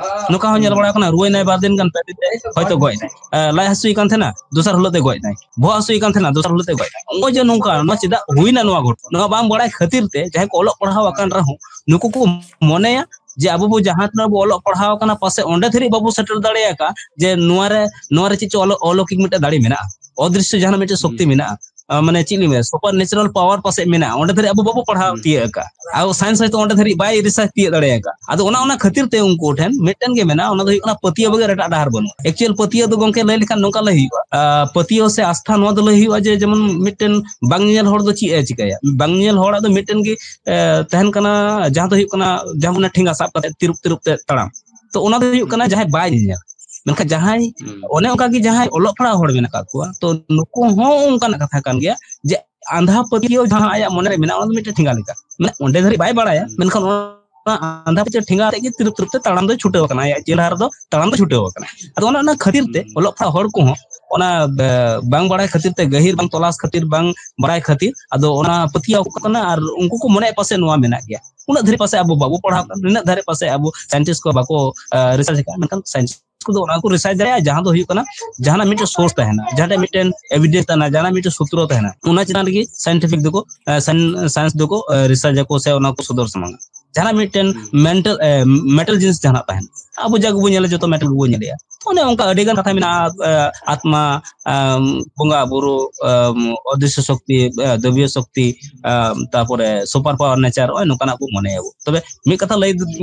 ᱱᱚᱝᱠᱟ ᱦᱚᱸ ᱧᱮᱞ ᱵᱟᱲᱟ ᱠᱟᱱᱟ, ᱨᱩᱣᱟᱹᱭ ᱱᱟᱭ ᱵᱟᱨ ᱫᱤᱱ ᱜᱟᱱ, ᱯᱮ ᱫᱤᱱ ᱛᱮ ᱦᱚᱭᱛᱳ ᱜᱚᱡ ᱱᱟᱭ᱾ ᱞᱟᱡ ᱦᱟᱹᱥᱩᱭᱮ ᱠᱟᱱ ᱛᱟᱦᱮᱱᱟ, ᱫᱚᱥᱟᱨ ᱦᱤᱞᱳᱜ ᱛᱮ ᱜᱚᱡ ᱱᱟᱭ᱾ ᱵᱚᱦᱚᱜ ᱦᱟᱹᱥᱩᱭᱮ ᱠᱟᱱ ᱛᱟᱦᱮᱱᱟ, ᱫᱚᱥᱟᱨ ᱦᱤᱞᱳᱜ ᱛᱮ ᱜᱚᱡ ᱱᱟᱭ᱾ ᱱᱚᱜᱼᱚᱭ ᱡᱮ ᱱᱚᱝᱠᱟ, ᱱᱚᱣᱟ ᱪᱮᱫᱟᱜ ᱦᱩᱭᱱᱟ ᱱᱚᱣᱟ ᱜᱷᱚᱴᱚᱱᱟ? ᱱᱚᱣᱟ ᱵᱟᱝ ᱵᱟᱲᱟᱭ ᱠᱷᱟᱹᱛᱤᱨ ᱛᱮ ᱡᱟᱦᱟᱸᱭ ᱠᱚ ᱚᱞᱚᱜ ᱯᱟᱲᱦᱟᱣ ᱟᱠᱟᱱ ᱨᱮᱦᱚᱸ, ᱱᱩᱠᱩ ᱠᱚ ᱢᱚᱱᱮᱭᱟ ᱡᱮ ᱟᱵᱚ ᱵᱚ ᱡᱟᱦᱟᱸ ᱛᱤᱱᱟᱹᱜ ᱵᱚ ᱚᱞᱚᱜ ᱯᱟᱲᱦᱟᱣ ᱟᱠᱟᱱᱟ, ᱯᱟᱥᱮᱡ ᱚᱸᱰᱮ ᱫᱷᱟᱹᱨᱤᱡ ᱵᱟᱵᱚ ᱥᱮᱴᱮᱨ ᱫᱟᱲᱮ ᱟᱠᱟᱫᱼᱟ ᱡᱮ ᱱᱚᱣᱟ ᱨᱮ, ᱱᱚᱣᱟ ᱨᱮ ᱪᱮᱫ ᱪᱚ ᱚᱞᱚ-, ᱚᱞᱚᱠᱤᱠ ᱢᱤᱫᱴᱮᱱ ᱫᱟᱲᱮ ᱢᱮᱱᱟᱜᱼᱟ, ᱚᱫᱨᱤᱥᱥᱚ ᱡᱟᱦᱟᱱᱟᱜ ᱢᱤᱫᱴᱮᱱ ᱥᱚᱠᱛᱤ ᱢᱮᱱᱟᱜᱼᱟ᱾ ᱟᱸ, ᱢᱟᱱᱮ ᱪᱮᱫ ᱞᱤᱧ ᱢᱮᱱᱟ, ᱥᱩᱯᱟᱨ ᱱᱮᱪᱟᱨᱟᱞ ᱯᱟᱣᱟᱨ ᱯᱟᱥᱮᱡ ᱢᱮᱱᱟᱜᱼᱟ, ᱚᱸᱰᱮ ᱫᱷᱟᱹᱨᱤᱡ ᱟᱵᱚ ᱵᱟᱵᱚ ᱯᱟᱲᱦᱟᱣ ᱛᱤᱭᱟᱹᱜ ᱟᱠᱟᱫᱼᱟ᱾ ᱟᱨ ᱥᱟᱭᱮᱱᱥ ᱦᱚᱭᱛᱳ ᱚᱸᱰᱮ ᱫᱷᱟᱹᱨᱤᱡ ᱵᱟᱭ ᱨᱤᱥᱟᱨᱪ ᱛᱤᱭᱟᱹᱜ ᱫᱟᱲᱮ ᱟᱠᱟᱫᱼᱟ᱾ ᱟᱫᱚ ᱚᱱᱟ, ᱚᱱᱟ ᱠᱷᱟᱹᱛᱤᱨ ᱛᱮ ᱩᱱᱠᱩ ᱴᱷᱮᱱ ᱢᱤᱫᱴᱮᱱ ᱜᱮ ᱢᱮᱱᱟᱜᱼᱟ, ᱚᱱᱟ ᱫᱚ ᱦᱩᱭᱩᱜ ᱠᱟᱱᱟ ᱯᱟᱹᱛᱭᱟᱹᱣ ᱵᱮᱜᱚᱨ ᱮᱴᱟᱜ ᱰᱟᱦᱟᱨ ᱵᱟᱹᱱᱩᱜᱼᱟ᱾ ᱮᱠᱪᱩᱭᱮᱞ ᱯᱟᱹᱛᱭᱟᱹᱣ ᱫᱚ ᱜᱚᱝᱠᱮ ᱞᱟᱹᱭ ᱞᱮᱠᱷᱟᱱ ᱱᱚᱝᱠᱟ ᱞᱟᱹᱭ ᱦᱩᱭᱩᱜᱼᱟ, ᱟᱸ, ᱯᱟᱹᱛᱭᱟᱹᱣ ᱥᱮ ᱟᱥᱛᱷᱟ ᱱᱚᱣᱟ ᱫᱚ ᱞᱟᱹᱭ ᱦᱩᱭᱩᱜᱼᱟ ᱡᱮ ᱡᱮᱢᱚᱱ ᱢᱤᱫᱴᱮᱱ ᱵᱟᱝ ᱧᱮᱧᱮᱞ ᱦᱚᱲ ᱫᱚ ᱪᱮᱫ ᱮ ᱪᱤᱠᱟᱹᱭᱟ? ᱵᱟᱝ ᱧᱮᱧᱮᱞ ᱦᱚᱲᱟᱜ ᱫᱚ ᱢᱤᱫᱴᱮᱱ ᱜᱮ, ᱮ, ᱛᱟᱦᱮᱱ ᱠᱟᱱᱟ, ᱡᱟᱦᱟᱸ ᱫᱚ ᱦᱩᱭᱩᱜ ᱠᱟᱱᱟ, ᱡᱟᱦᱟᱸ ᱢᱟᱱᱮ ᱴᱷᱮᱸᱜᱟ ᱥᱟᱵ ᱠᱟᱛᱮ ᱛᱤᱨᱩᱯ ᱛᱤᱨᱩᱯ ᱛᱮ ᱛᱟᱲᱟᱢ᱾ ᱛᱚ ᱚᱱᱟ ᱫᱚ ᱦᱩᱭᱩᱜ ᱠᱟᱱᱟ ᱡᱟᱦᱟᱸᱭ ᱵᱟᱭ ᱧᱮᱧᱮᱞ᱾ ᱢᱮᱱᱠᱷᱟᱱ ᱡᱟᱦᱟᱸᱭ, ᱚᱱᱮ ᱚᱱᱠᱟ ᱜᱮ ᱡᱟᱦᱟᱸᱭ ᱚᱞᱚᱜ ᱯᱟᱲᱦᱟᱜ ᱦᱚᱲ ᱢᱮᱱᱟᱜ ᱟᱠᱟᱫ ᱠᱚᱣᱟ, ᱛᱚ ᱱᱩᱠᱩ ᱦᱚᱸ ᱚᱱᱠᱟᱱᱟᱜ ᱠᱟᱛᱷᱟ ᱠᱟᱱ ᱜᱮᱭᱟ ᱡᱮ ᱟᱸᱫᱷᱟ ᱯᱟᱹᱛᱭᱟᱹᱣ ᱡᱟᱦᱟᱸ ᱟᱭᱟᱜ ᱢᱚᱱᱮ ᱨᱮ ᱢᱮᱱᱟᱜᱼᱟ, ᱚᱱᱟ ᱫᱚ ᱢᱤᱫᱴᱮᱱ ᱴᱷᱮᱸᱜᱟ ᱞᱮᱠᱟ᱾ ᱢᱟᱱᱮ ᱚᱸᱰᱮ ᱫᱷᱟᱹᱨᱤᱡ ᱵᱟᱭ ᱵᱟᱲᱟᱭᱟ, ᱢᱮᱱᱠᱷᱟᱱ ᱚᱱᱟ ᱟᱸᱫᱷᱟ ᱯᱟᱹᱛᱭᱟᱹᱣ ᱴᱷᱮᱸᱜᱟ ᱟᱛᱮ ᱜᱮ ᱛᱤᱨᱩᱯ ᱛᱤᱨᱩᱯ ᱛᱮ ᱛᱟᱲᱟᱢ ᱫᱚᱭ ᱪᱷᱩᱴᱟᱹᱣ ᱟᱠᱟᱱᱟ, ᱟᱭᱟᱜ ᱡᱮᱞ ᱰᱟᱦᱟᱨ ᱫᱚ ᱛᱟᱲᱟᱢ ᱫᱚ ᱪᱷᱩᱴᱟᱹᱣ ᱟᱠᱟᱱᱟ᱾ ᱟᱫᱚ ᱚᱱᱮ ᱚᱱᱟ ᱠᱷᱟᱹᱛᱤᱨ ᱛᱮ ᱚᱞᱚᱜ ᱯᱟᱲᱦᱟᱜ ᱦᱚᱲ ᱠᱚᱦᱚᱸ ᱚᱱᱟ, ᱮ, ᱵᱟᱝ ᱵᱟᱲᱟᱭ ᱠᱷᱟᱹᱛᱤᱨ ᱛᱮ, ᱜᱟᱹᱦᱤᱨ ᱵᱟᱝ ᱛᱚᱞᱟᱥ ᱠᱷᱟᱹᱛᱤᱨ, ᱵᱟᱝ ᱵᱟᱲᱟᱭ ᱠᱷᱟᱹᱛᱤᱨ, ᱟᱫᱚ ᱚᱱᱟ ᱯᱟᱹᱛᱭᱟᱹᱣ ᱠᱚ ᱠᱟᱱᱟ ᱟᱨ ᱩᱱᱠᱩ ᱠᱚ ᱢᱚᱱᱮᱭᱟ ᱯᱟᱥᱮᱡ ᱱᱚᱣᱟ ᱢᱮᱱᱟᱜ ᱜᱮᱭᱟ᱾ ᱩᱱᱟᱹᱜ ᱫᱷᱟᱹᱨᱤᱡ ᱯᱟᱥᱮᱡ ᱟᱵᱚ ᱵᱟᱵᱚ ᱯᱟᱲᱦᱟᱣ ᱠᱟᱱᱟ, ᱱᱤᱱᱟᱹᱜ ᱫᱷᱟᱹᱨᱤᱡ ᱯᱟᱥᱮᱡ ᱟᱵᱚ ᱥᱟᱭᱮᱱᱴᱤᱥᱴ ᱠᱚ ᱵᱟᱠᱚ, ᱮ, ᱨᱤᱥᱟᱨᱪ ᱟᱠᱟᱫᱼᱟ, ᱢᱮᱱᱠᱷᱟᱱ ᱥᱟᱭᱮᱱᱥ ᱠᱚᱫᱚ ᱚᱱᱟ ᱠᱚ ᱨᱤᱥᱟᱨᱪ ᱫᱟᱲᱮᱭᱟᱜᱼᱟ, ᱡᱟᱦᱟᱸ ᱫᱚ ᱦᱩᱭᱩᱜ ᱠᱟᱱᱟ ᱡᱟᱦᱟᱱᱟᱜ ᱢᱤᱫᱴᱮᱱ ᱥᱳᱨᱥ ᱛᱟᱦᱮᱱᱟ, ᱡᱟᱦᱟᱸᱴᱟᱜ ᱢᱤᱫᱴᱮᱱ ᱮᱵᱤᱰᱮᱱᱥ ᱛᱟᱦᱮᱱᱟ, ᱡᱟᱦᱟᱱᱟᱜ ᱢᱤᱫᱴᱮᱱ ᱥᱩᱛᱨᱚ ᱛᱟᱦᱮᱱᱟ, ᱚᱱᱟ ᱪᱮᱛᱟᱱ ᱨᱮᱜᱮ ᱥᱟᱭᱮᱱᱴᱤᱯᱷᱤᱠ ᱫᱚᱠᱚ, ᱮ, ᱥᱟᱭᱮᱱ-, ᱥᱟᱭᱮᱱᱥ ᱫᱚᱠᱚ, ᱮ, ᱨᱤᱥᱟᱨᱪ ᱟᱠᱚ ᱥᱮ ᱚᱱᱟ ᱠᱚ ᱥᱚᱫᱚᱨ ᱥᱟᱢᱟᱝᱟ᱾ ᱡᱟᱦᱟᱱᱟᱜ ᱢᱤᱫᱴᱮᱱ ᱢᱮᱱᱴᱟᱞ, ᱮ, ᱢᱮᱴᱟᱞ ᱡᱤᱱᱤᱥ ᱡᱟᱦᱟᱱᱟᱜ ᱛᱟᱦᱮᱱᱟ, ᱟᱵᱚ ᱡᱟ ᱜᱮᱵᱚᱱ ᱧᱮᱞᱟ ᱡᱚᱛᱚ ᱢᱮᱴᱟᱞ ᱜᱮᱵᱚᱱ ᱧᱮᱞᱮᱜᱼᱟ᱾ ᱛᱚ ᱚᱱᱮ ᱚᱱᱠᱟ ᱟᱹᱰᱤ ᱜᱟᱱ ᱠᱟᱛᱷᱟ ᱢᱮᱱᱟᱜᱼᱟ, ᱮ, ᱟᱛᱢᱟ, ᱮᱢ, ᱵᱚᱸᱜᱟ ᱵᱩᱨᱩ, ᱮᱢ, ᱚᱫᱨᱤᱥᱥᱚ ᱥᱚᱠᱛᱤ, ᱮ, ᱫᱚᱵᱤᱭᱚ ᱥᱚᱠᱛᱤ, ᱮ, ᱛᱟᱯᱚᱨᱮ ᱥᱩᱯᱟᱨ ᱯᱟᱣᱟᱨ ᱱᱮᱪᱟᱨ, ᱱᱚᱜᱼᱚᱭ ᱱᱚᱝᱠᱟᱱᱟᱜ ᱵᱚ ᱢᱚᱱᱮᱭᱟᱵᱚ᱾ ᱛᱚᱵᱮ ᱢᱤᱫ ᱠᱟᱛᱷᱟ ᱞᱟᱹᱭ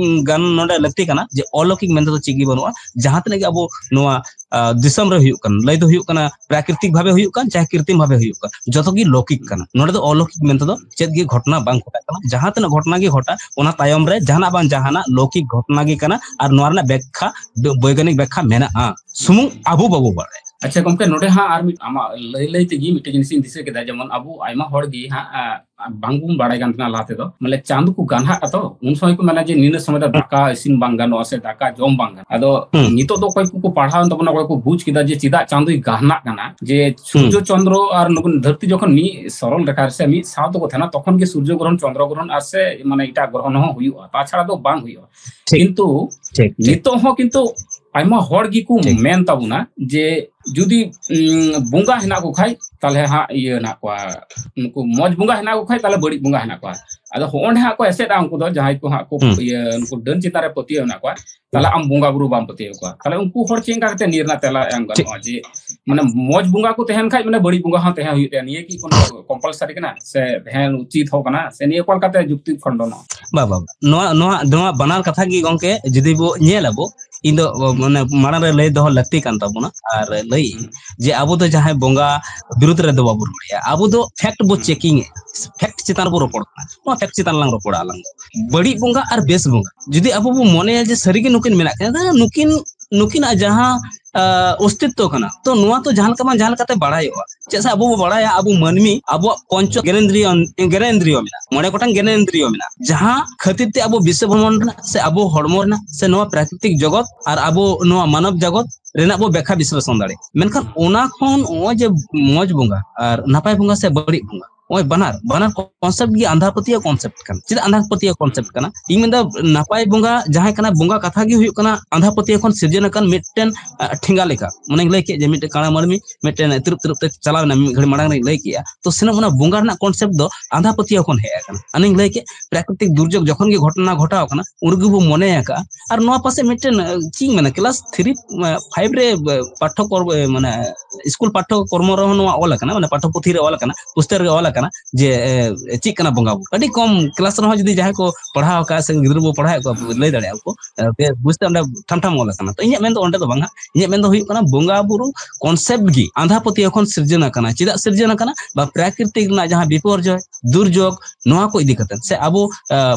ᱜᱟᱱ ᱱᱚᱰᱮ ᱞᱟᱹᱠᱛᱤ ᱠᱟᱱᱟ ᱡᱮ ᱚᱞᱚᱠᱤᱠ ᱢᱮᱱᱛᱮ ᱫᱚ ᱪᱮᱫ ᱜᱮ ᱵᱟᱹᱱᱩᱜᱼᱟ᱾ ᱡᱟᱦᱟᱸ ᱛᱤᱱᱟᱹᱜ ᱜᱮ ᱟᱵᱚ ᱱᱚᱣᱟ, ᱟ, ᱫᱤᱥᱚᱢ ᱨᱮ ᱦᱩᱭᱩᱜ ᱠᱟᱱ, ᱞᱟᱹᱭ ᱫᱚ ᱦᱩᱭᱩᱜ ᱠᱟᱱᱟ ᱯᱨᱟᱠᱨᱤᱛᱤᱠ ᱵᱷᱟᱵᱮ ᱦᱩᱭᱩᱜ ᱠᱟᱱ, ᱪᱟᱦᱮ ᱠᱨᱤᱛᱤᱢ ᱵᱷᱟᱵᱮ ᱦᱩᱭᱩᱜ ᱠᱟᱱ, ᱡᱚᱛᱚ ᱜᱮ ᱞᱚᱠᱤᱠ ᱠᱟᱱᱟ᱾ ᱱᱚᱰᱮ ᱫᱚ ᱚᱞᱚᱠᱤᱠ ᱢᱮᱱᱛᱮ ᱫᱚ ᱪᱮᱫ ᱜᱮ ᱜᱷᱚᱴᱚᱱᱟ ᱵᱟᱝ ᱜᱷᱚᱴᱟᱜ ᱠᱟᱱᱟ᱾ ᱡᱟᱦᱟᱸ ᱛᱤᱱᱟᱹᱜ ᱜᱷᱚᱴᱚᱱᱟ ᱜᱮ ᱜᱷᱚᱴᱟᱜ, ᱚᱱᱟ ᱛᱟᱭᱚᱢ ᱨᱮ ᱡᱟᱦᱟᱱᱟᱜ ᱵᱟᱝ ᱡᱟᱦᱟᱱᱟᱜ ᱞᱚᱠᱤᱠ ᱜᱷᱚᱴᱚᱱᱟ ᱜᱮ ᱠᱟᱱᱟ, ᱟᱨ ᱱᱚᱣᱟ ᱨᱮᱱᱟᱜ ᱵᱮᱠᱠᱷᱟ, ᱵᱳᱭᱜᱟᱱᱤᱠ ᱵᱮᱠᱠᱷᱟ ᱢᱮᱱᱟᱜᱼᱟ, ᱥᱩᱢᱩᱝ ᱟᱵᱚ ᱵᱟᱵᱚ ᱵᱟᱲᱟᱭᱟ᱾ ᱟᱪᱪᱷᱟ ᱜᱚᱢᱠᱮ, ᱱᱚᱰᱮ ᱦᱟᱸᱜ ᱟᱨ ᱢᱤᱫ ᱟᱢᱟᱜ ᱞᱟᱹᱭ ᱞᱟᱹᱭ ᱛᱮᱜᱮ ᱢᱤᱫᱴᱮᱱ ᱡᱤᱱᱤᱥ ᱤᱧ ᱫᱤᱥᱟᱹ ᱠᱮᱫᱟ, ᱡᱮᱢᱚᱱ ᱟᱵᱚ ᱟᱭᱢᱟ ᱦᱚᱲ ᱜᱮ ᱦᱟᱸᱜ, ᱟ, ᱵᱟᱝᱵᱚᱱ ᱵᱟᱲᱟᱭ ᱠᱟᱱ ᱛᱟᱦᱮᱱᱟ ᱞᱟᱦᱟ ᱛᱮᱫᱚ, ᱢᱟᱱᱮ ᱪᱟᱸᱫᱚ ᱠᱚ ᱜᱟᱱᱦᱟᱜᱼᱟ ᱛᱚ, ᱩᱱ ᱥᱚᱢᱚᱭ ᱠᱚ ᱢᱮᱱᱟ ᱡᱮ ᱱᱤᱱᱟᱹ ᱥᱚᱢᱚᱭ ᱫᱚ ᱫᱟᱠᱟ ᱤᱥᱤᱱ ᱵᱟᱝ ᱜᱟᱱᱚᱜᱼᱟ ᱥᱮ ᱫᱟᱠᱟ ᱡᱚᱢ ᱵᱟᱝ ᱜᱟᱱᱚᱜᱼᱟ᱾ ᱟᱫᱚ ᱦᱩᱸ᱾ ᱱᱤᱛᱚᱜ ᱫᱚ ᱚᱠᱚᱭ ᱠᱚᱠᱚ ᱯᱟᱲᱦᱟᱣ ᱮᱱ ᱛᱟᱵᱚᱱᱟ, ᱚᱠᱚᱭ ᱠᱚ ᱵᱩᱡᱽ ᱠᱮᱫᱟ ᱡᱮ ᱪᱮᱫᱟᱜ ᱪᱟᱸᱫᱚᱭ ᱜᱟᱦᱱᱟᱜ ᱠᱟᱱᱟ, ᱡᱮ ᱥᱩᱨᱡᱚ ᱦᱩᱸ᱾ ᱪᱚᱱᱫᱨᱚ ᱟᱨ ᱱᱩᱠᱩ ᱫᱷᱟᱹᱨᱛᱤ ᱡᱚᱠᱷᱚᱱ ᱢᱤᱫ ᱥᱚᱨᱚᱞ ᱨᱮᱠᱷᱟ ᱨᱮ ᱥᱮ ᱢᱤᱫ ᱥᱟᱶ ᱛᱮᱠᱚ ᱛᱟᱦᱮᱱᱟ, ᱛᱚᱠᱷᱚᱱ ᱜᱮ ᱥᱩᱨᱡᱚ ᱜᱨᱚᱦᱚᱱ, ᱪᱚᱱᱫᱨᱚ ᱜᱨᱚᱦᱚᱱ ᱟᱨ ᱥᱮ ᱢᱟᱱᱮ ᱮᱴᱟᱜ ᱜᱨᱚᱦᱚᱱ ᱦᱚᱸ ᱦᱩᱭᱩᱜᱼᱟ, ᱛᱟᱪᱷᱟᱲᱟ ᱫᱚ ᱵᱟᱝ ᱦᱩᱭᱩᱜᱼᱟ᱾ ᱴᱷᱤᱠ, ᱠᱤᱱᱛᱩ ᱴᱷᱤᱠ, ᱴᱷᱤᱠ᱾ ᱱᱤᱛᱚᱜ ᱦᱚᱸ ᱠᱤᱱᱛᱩ ᱟᱭᱢᱟ ᱦᱚᱲ ᱜᱮᱠᱚ ᱴᱷᱤᱠ᱾ ᱢᱮᱱ ᱛᱟᱵᱚᱱᱟ ᱡᱮ ᱡᱩᱫᱤ, ᱩᱸ, ᱵᱚᱸᱜᱟ ᱦᱮᱱᱟᱜ ᱠᱚ ᱠᱷᱟᱡ, ᱛᱟᱦᱞᱮ ᱦᱟᱸᱜ ᱤᱭᱟᱹ ᱦᱮᱱᱟᱜ ᱠᱚᱣᱟ, ᱱᱩᱠᱩ ᱢᱚᱡᱽ ᱵᱚᱸᱜᱟ ᱦᱮᱱᱟᱜ ᱠᱚ ᱠᱷᱟᱡ, ᱛᱟᱦᱞᱮ ᱵᱟᱹᱲᱤᱡ ᱵᱚᱸᱜᱟ ᱦᱮᱱᱟᱜ ᱠᱚᱣᱟ᱾ ᱟᱫᱚ ᱦᱚᱸᱜᱼᱚ ᱱᱚᱸᱰᱮ ᱦᱟᱸᱜ ᱠᱚ ᱮᱥᱮᱫᱼᱟ ᱩᱱᱠᱩ ᱫᱚ, ᱡᱟᱦᱟᱸᱭ ᱠᱚ ᱦᱟᱸᱜ ᱠᱚ ᱦᱩᱸ᱾ ᱤᱭᱟᱹ, ᱩᱱᱠᱩ ᱰᱟᱹᱱ ᱪᱮᱛᱟᱱ ᱨᱮ ᱯᱟᱹᱛᱭᱟᱹᱣ ᱦᱮᱱᱟᱜ ᱠᱚᱣᱟ, ᱛᱟᱦᱞᱮ ᱦᱩᱸ᱾ ᱟᱢ ᱵᱚᱸᱜᱟ ᱵᱩᱨᱩ ᱵᱟᱢ ᱯᱟᱹᱛᱭᱟᱹᱣ ᱠᱚᱣᱟ᱾ ᱛᱟᱦᱞᱮ ᱩᱱᱠᱩ ᱦᱚᱲ ᱪᱮᱫ ᱞᱮᱠᱟ ᱠᱟᱛᱮ ᱱᱤᱭᱟᱹ ᱨᱮᱱᱟᱜ ᱛᱮᱞᱟ ᱮᱢ ᱴᱷᱤᱠ᱾ ᱜᱟᱱᱚᱜᱼᱟ ᱡᱮ, ᱢᱟᱱᱮ, ᱢᱚᱡᱽ ᱵᱚᱸᱜᱟ ᱠᱚ ᱛᱟᱦᱮᱱ ᱠᱷᱟᱡ, ᱢᱟᱱᱮ, ᱵᱟᱹᱲᱤᱡ ᱵᱚᱸᱜᱟ ᱦᱚᱸ ᱛᱟᱦᱮᱸ ᱦᱩᱭᱩᱜ ᱛᱟᱭᱟ? ᱱᱤᱭᱟᱹ ᱠᱤ ᱠᱳᱱᱳ compulsory ᱠᱟᱱᱟ? ᱥᱮ ᱦᱮᱸ, ᱩᱪᱤᱛ ᱦᱚᱸ ᱠᱟᱱᱟ? ᱥᱮ ᱱᱤᱭᱟᱹ ᱚᱠᱟ ᱞᱮᱠᱟᱛᱮ ᱡᱩᱠᱛᱤ ᱠᱷᱚᱱᱰᱚᱱᱚᱜᱼᱟ? ᱵᱟ, ᱵᱟ, ᱵᱟ᱾ ᱱᱚᱣᱟ, ᱱᱚᱣᱟ, ᱱᱚᱣᱟ ᱵᱟᱱᱟᱨ ᱠᱟᱛᱷᱟ ᱜᱮ ᱜᱚᱝᱠᱮ, ᱡᱩᱫᱤ ᱵᱚ ᱧᱮᱞ ᱟᱵᱚ, ᱤᱧ ᱫᱚ, ᱢᱟᱱᱮ, ᱢᱟᱲᱟᱝ ᱨᱮ ᱞᱟᱹᱭ ᱫᱚᱦᱚ ᱞᱟᱹᱠᱛᱤ ᱠᱟᱱ ᱛᱟᱵᱚᱱᱟ᱾ ᱟᱨ ᱞᱟᱹᱭ ᱦᱩᱸ᱾ ᱡᱮ ᱟᱵᱚ ᱫᱚ ᱡᱟᱦᱟᱸᱭ ᱵᱚᱸᱜᱟ ᱵᱤᱨᱩᱫᱷ ᱨᱮᱫᱚ ᱵᱟᱵᱚ ᱨᱚᱲ ᱮᱫᱟ, ᱟᱵᱚ ᱫᱚ fact ᱵᱚ ᱦᱩᱸ᱾ checking ᱮᱫ, fact ᱪᱮᱛᱟᱱ ᱨᱮᱵᱚ ᱨᱚᱯᱚᱲ ᱠᱟᱱᱟ᱾ ᱱᱚᱣᱟ fact ᱪᱮᱛᱟᱱ ᱨᱮᱞᱟᱝ ᱨᱚᱯᱚᱲᱟ ᱟᱞᱟᱝ ᱫᱚ᱾ ᱵᱟᱹᱲᱤᱡ ᱵᱚᱸᱜᱟ ᱟᱨ ᱵᱮᱥ ᱵᱚᱸᱜᱟ ᱡᱩᱫᱤ ᱟᱵᱚ ᱵᱚ ᱢᱚᱱᱮᱭᱟ ᱡᱮ ᱥᱟᱹᱨᱤᱜᱮ ᱱᱩᱠᱤᱱ ᱢᱮᱱᱟᱜ ᱠᱤᱱᱟ, ᱱᱩᱠᱤᱱ, ᱱᱩᱠᱤᱱᱟᱜ ᱡᱟᱦᱟᱸ, ᱟ, ᱚᱥᱛᱤᱛᱛᱚ ᱠᱟᱱᱟ, ᱛᱚ ᱱᱚᱣᱟ ᱛᱚ ᱡᱟᱦᱟᱸ ᱞᱮᱠᱟ ᱵᱟᱝ ᱡᱟᱦᱟᱸ ᱞᱮᱠᱟᱛᱮ ᱵᱟᱲᱟᱭᱚᱜᱼᱟ᱾ ᱪᱮᱫᱟᱜ ᱥᱮ ᱟᱵᱚ ᱵᱚ ᱵᱟᱲᱟᱭᱟ ᱟᱵᱚ ᱢᱟᱹᱱᱢᱤ ᱟᱵᱚᱣᱟᱜ ᱯᱚᱧᱪᱚ ᱜᱮᱱᱮᱱᱫᱨᱤᱭᱚ, ᱜᱮᱱᱮᱱᱫᱨᱤᱭᱚ ᱢᱮᱱᱟᱜᱼᱟ, ᱢᱚᱬᱮ ᱜᱚᱴᱟᱝ ᱜᱮᱱᱮᱱᱫᱨᱤᱭᱚ ᱢᱮᱱᱟᱜᱼᱟ, ᱡᱟᱦᱟᱸ ᱠᱷᱟᱹᱛᱤᱨ ᱛᱮ ᱟᱵᱚ ᱵᱤᱥᱥᱚ ᱵᱷᱨᱚᱢᱚᱱᱰ ᱨᱮᱱᱟᱜ ᱥᱮ ᱟᱵᱚ ᱦᱚᱲᱢᱚ ᱨᱮᱱᱟᱜ ᱥᱮ ᱱᱚᱣᱟ ᱯᱨᱟᱠᱨᱤᱛᱤᱠ ᱡᱚᱜᱚᱛ ᱟᱨ ᱟᱵᱚ ᱱᱚᱣᱟ ᱢᱟᱱᱚᱵ ᱡᱚᱜᱚᱛ ᱨᱮᱱᱟᱜ ᱵᱚ ᱵᱮᱠᱷᱟ ᱵᱤᱥᱞᱮᱥᱚᱱ ᱫᱟᱲᱮᱭᱟᱜᱼᱟ᱾ ᱢᱮᱱᱠᱷᱟᱱ ᱚᱱᱟ ᱠᱷᱚᱱ ᱱᱚᱜᱼᱚᱭ ᱡᱮ ᱢᱚᱡᱽ ᱵᱚᱸᱜᱟ ᱟᱨ ᱱᱟᱯᱟᱭ ᱵᱚᱸᱜᱟ ᱥᱮ ᱵᱟᱹᱲᱤᱡ ᱵᱚᱸᱜᱟ, ᱱᱚᱜᱼᱚᱭ ᱵᱟᱱᱟᱨ, ᱵᱟᱱᱟᱨ concept ᱜᱮ ᱟᱸᱫᱷᱟ ᱯᱟᱹᱛᱭᱟᱹᱣ concept ᱠᱟᱱᱟ᱾ ᱪᱮᱫᱟᱜ ᱟᱸᱫᱷᱟ ᱯᱟᱹᱛᱭᱟᱹᱣ concept ᱠᱟᱱᱟ? ᱤᱧ ᱢᱮᱱᱫᱟ ᱱᱟᱯᱟᱭ ᱵᱚᱸᱜᱟ ᱡᱟᱦᱟᱸᱭ ᱠᱟᱱᱟ, ᱵᱚᱸᱜᱟ ᱠᱟᱛᱷᱟ ᱜᱮ ᱦᱩᱭᱩᱜ ᱠᱟᱱᱟ ᱟᱸᱫᱷᱟ ᱯᱟᱹᱛᱭᱟᱹᱣ ᱠᱷᱚᱱ ᱥᱤᱨᱡᱚᱱ ᱟᱠᱟᱱ ᱢᱤᱫᱴᱮᱱ, ᱟ, ᱴᱷᱮᱸᱜᱟ ᱞᱮᱠᱟ᱾ ᱚᱱᱮᱧ ᱞᱟᱹᱭ ᱠᱮᱫ ᱡᱮ ᱢᱤᱫᱴᱮᱱ ᱠᱟᱬᱟ ᱢᱟᱹᱱᱢᱤ ᱢᱤᱫᱴᱮᱱ ᱛᱤᱨᱩᱯ ᱛᱤᱨᱩᱯ ᱛᱮ ᱪᱟᱞᱟᱣ ᱮᱱᱟ, ᱢᱤᱫ ᱜᱷᱟᱹᱲᱤ ᱢᱟᱲᱟᱝ ᱨᱤᱧ ᱞᱟᱹᱭ ᱠᱮᱜᱼᱟ᱾ ᱛᱚ ᱥᱮᱱᱚᱜ ᱚᱱᱟ ᱵᱚᱸᱜᱟ ᱨᱮᱱᱟᱜ concept ᱫᱚ ᱟᱸᱫᱷᱟ ᱯᱟᱹᱛᱭᱟᱹᱣ ᱠᱷᱚᱱ ᱦᱮᱡ ᱟᱠᱟᱱᱟ᱾ ᱟᱨᱤᱧ ᱞᱟᱹᱭ ᱠᱮᱫ ᱯᱨᱟᱠᱨᱤᱛᱤᱠ ᱫᱩᱨᱡᱳᱜᱽ ᱡᱚᱠᱷᱚᱱ ᱜᱮ ᱜᱷᱚᱴᱚᱱᱟ ᱜᱷᱚᱴᱟᱣ ᱟᱠᱟᱱᱟ, ᱩᱱ ᱨᱮᱜᱮ ᱵᱚ ᱢᱚᱱᱮ ᱟᱠᱟᱜᱼᱟ᱾ ᱟᱨ ᱱᱚᱣᱟ ᱯᱟᱥᱮᱡ ᱢᱤᱫᱴᱮᱱ, ᱟ, ᱪᱮᱫ ᱤᱧ ᱢᱮᱱᱟ, class three, ᱟ, five ᱨᱮ, ᱟ, ᱯᱟᱴᱷᱚ ᱠᱚᱨ-, ᱟ, ᱢᱟᱱᱮ ᱥᱠᱩᱞ ᱯᱟᱴᱷᱚ ᱠᱚᱨᱢᱚ ᱨᱮᱦᱚᱸ ᱱᱚᱣᱟ ᱚᱞ ᱟᱠᱟᱱᱟ, ᱢᱟᱱᱮ ᱯᱟᱴᱷᱚ ᱯᱩᱛᱷᱤ ᱨᱮ ᱚᱞ ᱟᱠᱟᱱᱟ, ᱯᱩᱥᱛᱟᱹᱣ ᱨᱮ ᱚᱞ ᱟᱠᱟᱱᱟ ᱡᱮ, ᱮ, ᱪᱮᱫ ᱠᱟᱱᱟ ᱵᱚᱸᱜᱟ ᱵᱩᱨᱩ᱾ ᱟᱹᱰᱤ ᱠᱚᱢ class ᱨᱮᱦᱚᱸ ᱡᱩᱫᱤ ᱡᱟᱦᱟᱸᱭ ᱠᱚ ᱯᱟᱲᱦᱟᱣ ᱟᱠᱟᱫ ᱥᱮ ᱜᱤᱫᱽᱨᱟᱹ ᱵᱚ ᱯᱟᱲᱦᱟᱣᱮᱫ ᱠᱚᱣᱟ, ᱞᱟᱹᱭ ᱫᱟᱲᱮᱭᱟᱜᱼᱟ ᱠᱚ, ᱵᱩᱡᱽ ᱛᱮ ᱚᱸᱰᱮ ᱴᱷᱟᱢ ᱴᱷᱟᱢ ᱚᱞ ᱟᱠᱟᱱᱟ᱾ ᱛᱚ ᱤᱧᱟᱹᱜ ᱢᱮᱱ ᱫᱚ ᱚᱸᱰᱮ ᱫᱚ ᱵᱟᱝ ᱦᱟᱸᱜ, ᱤᱧᱟᱹᱜ ᱢᱮᱱ ᱫᱚ ᱦᱩᱭᱩᱜ ᱠᱟᱱᱟ ᱵᱚᱸᱜᱟ ᱵᱩᱨᱩ ᱠᱚᱱᱥᱮᱯᱴ ᱜᱮ ᱟᱸᱫᱷᱟ ᱯᱟᱹᱛᱭᱟᱹᱣ ᱠᱷᱚᱱ ᱥᱤᱨᱡᱚᱱ ᱟᱠᱟᱱᱟ᱾ ᱪᱮᱫᱟᱜ ᱥᱤᱨᱡᱚᱱ ᱟᱠᱟᱱᱟ? ᱵᱟ ᱯᱨᱟᱠᱨᱤᱛᱤᱠ ᱨᱮᱱᱟᱜ ᱡᱟᱦᱟᱸ ᱵᱤᱯᱚᱨᱡᱚᱭ, ᱫᱩᱨᱡᱳᱜᱽ, ᱱᱚᱣᱟ ᱠᱚ ᱤᱫᱤ ᱠᱟᱛᱮ ᱥᱮ ᱟᱵᱚ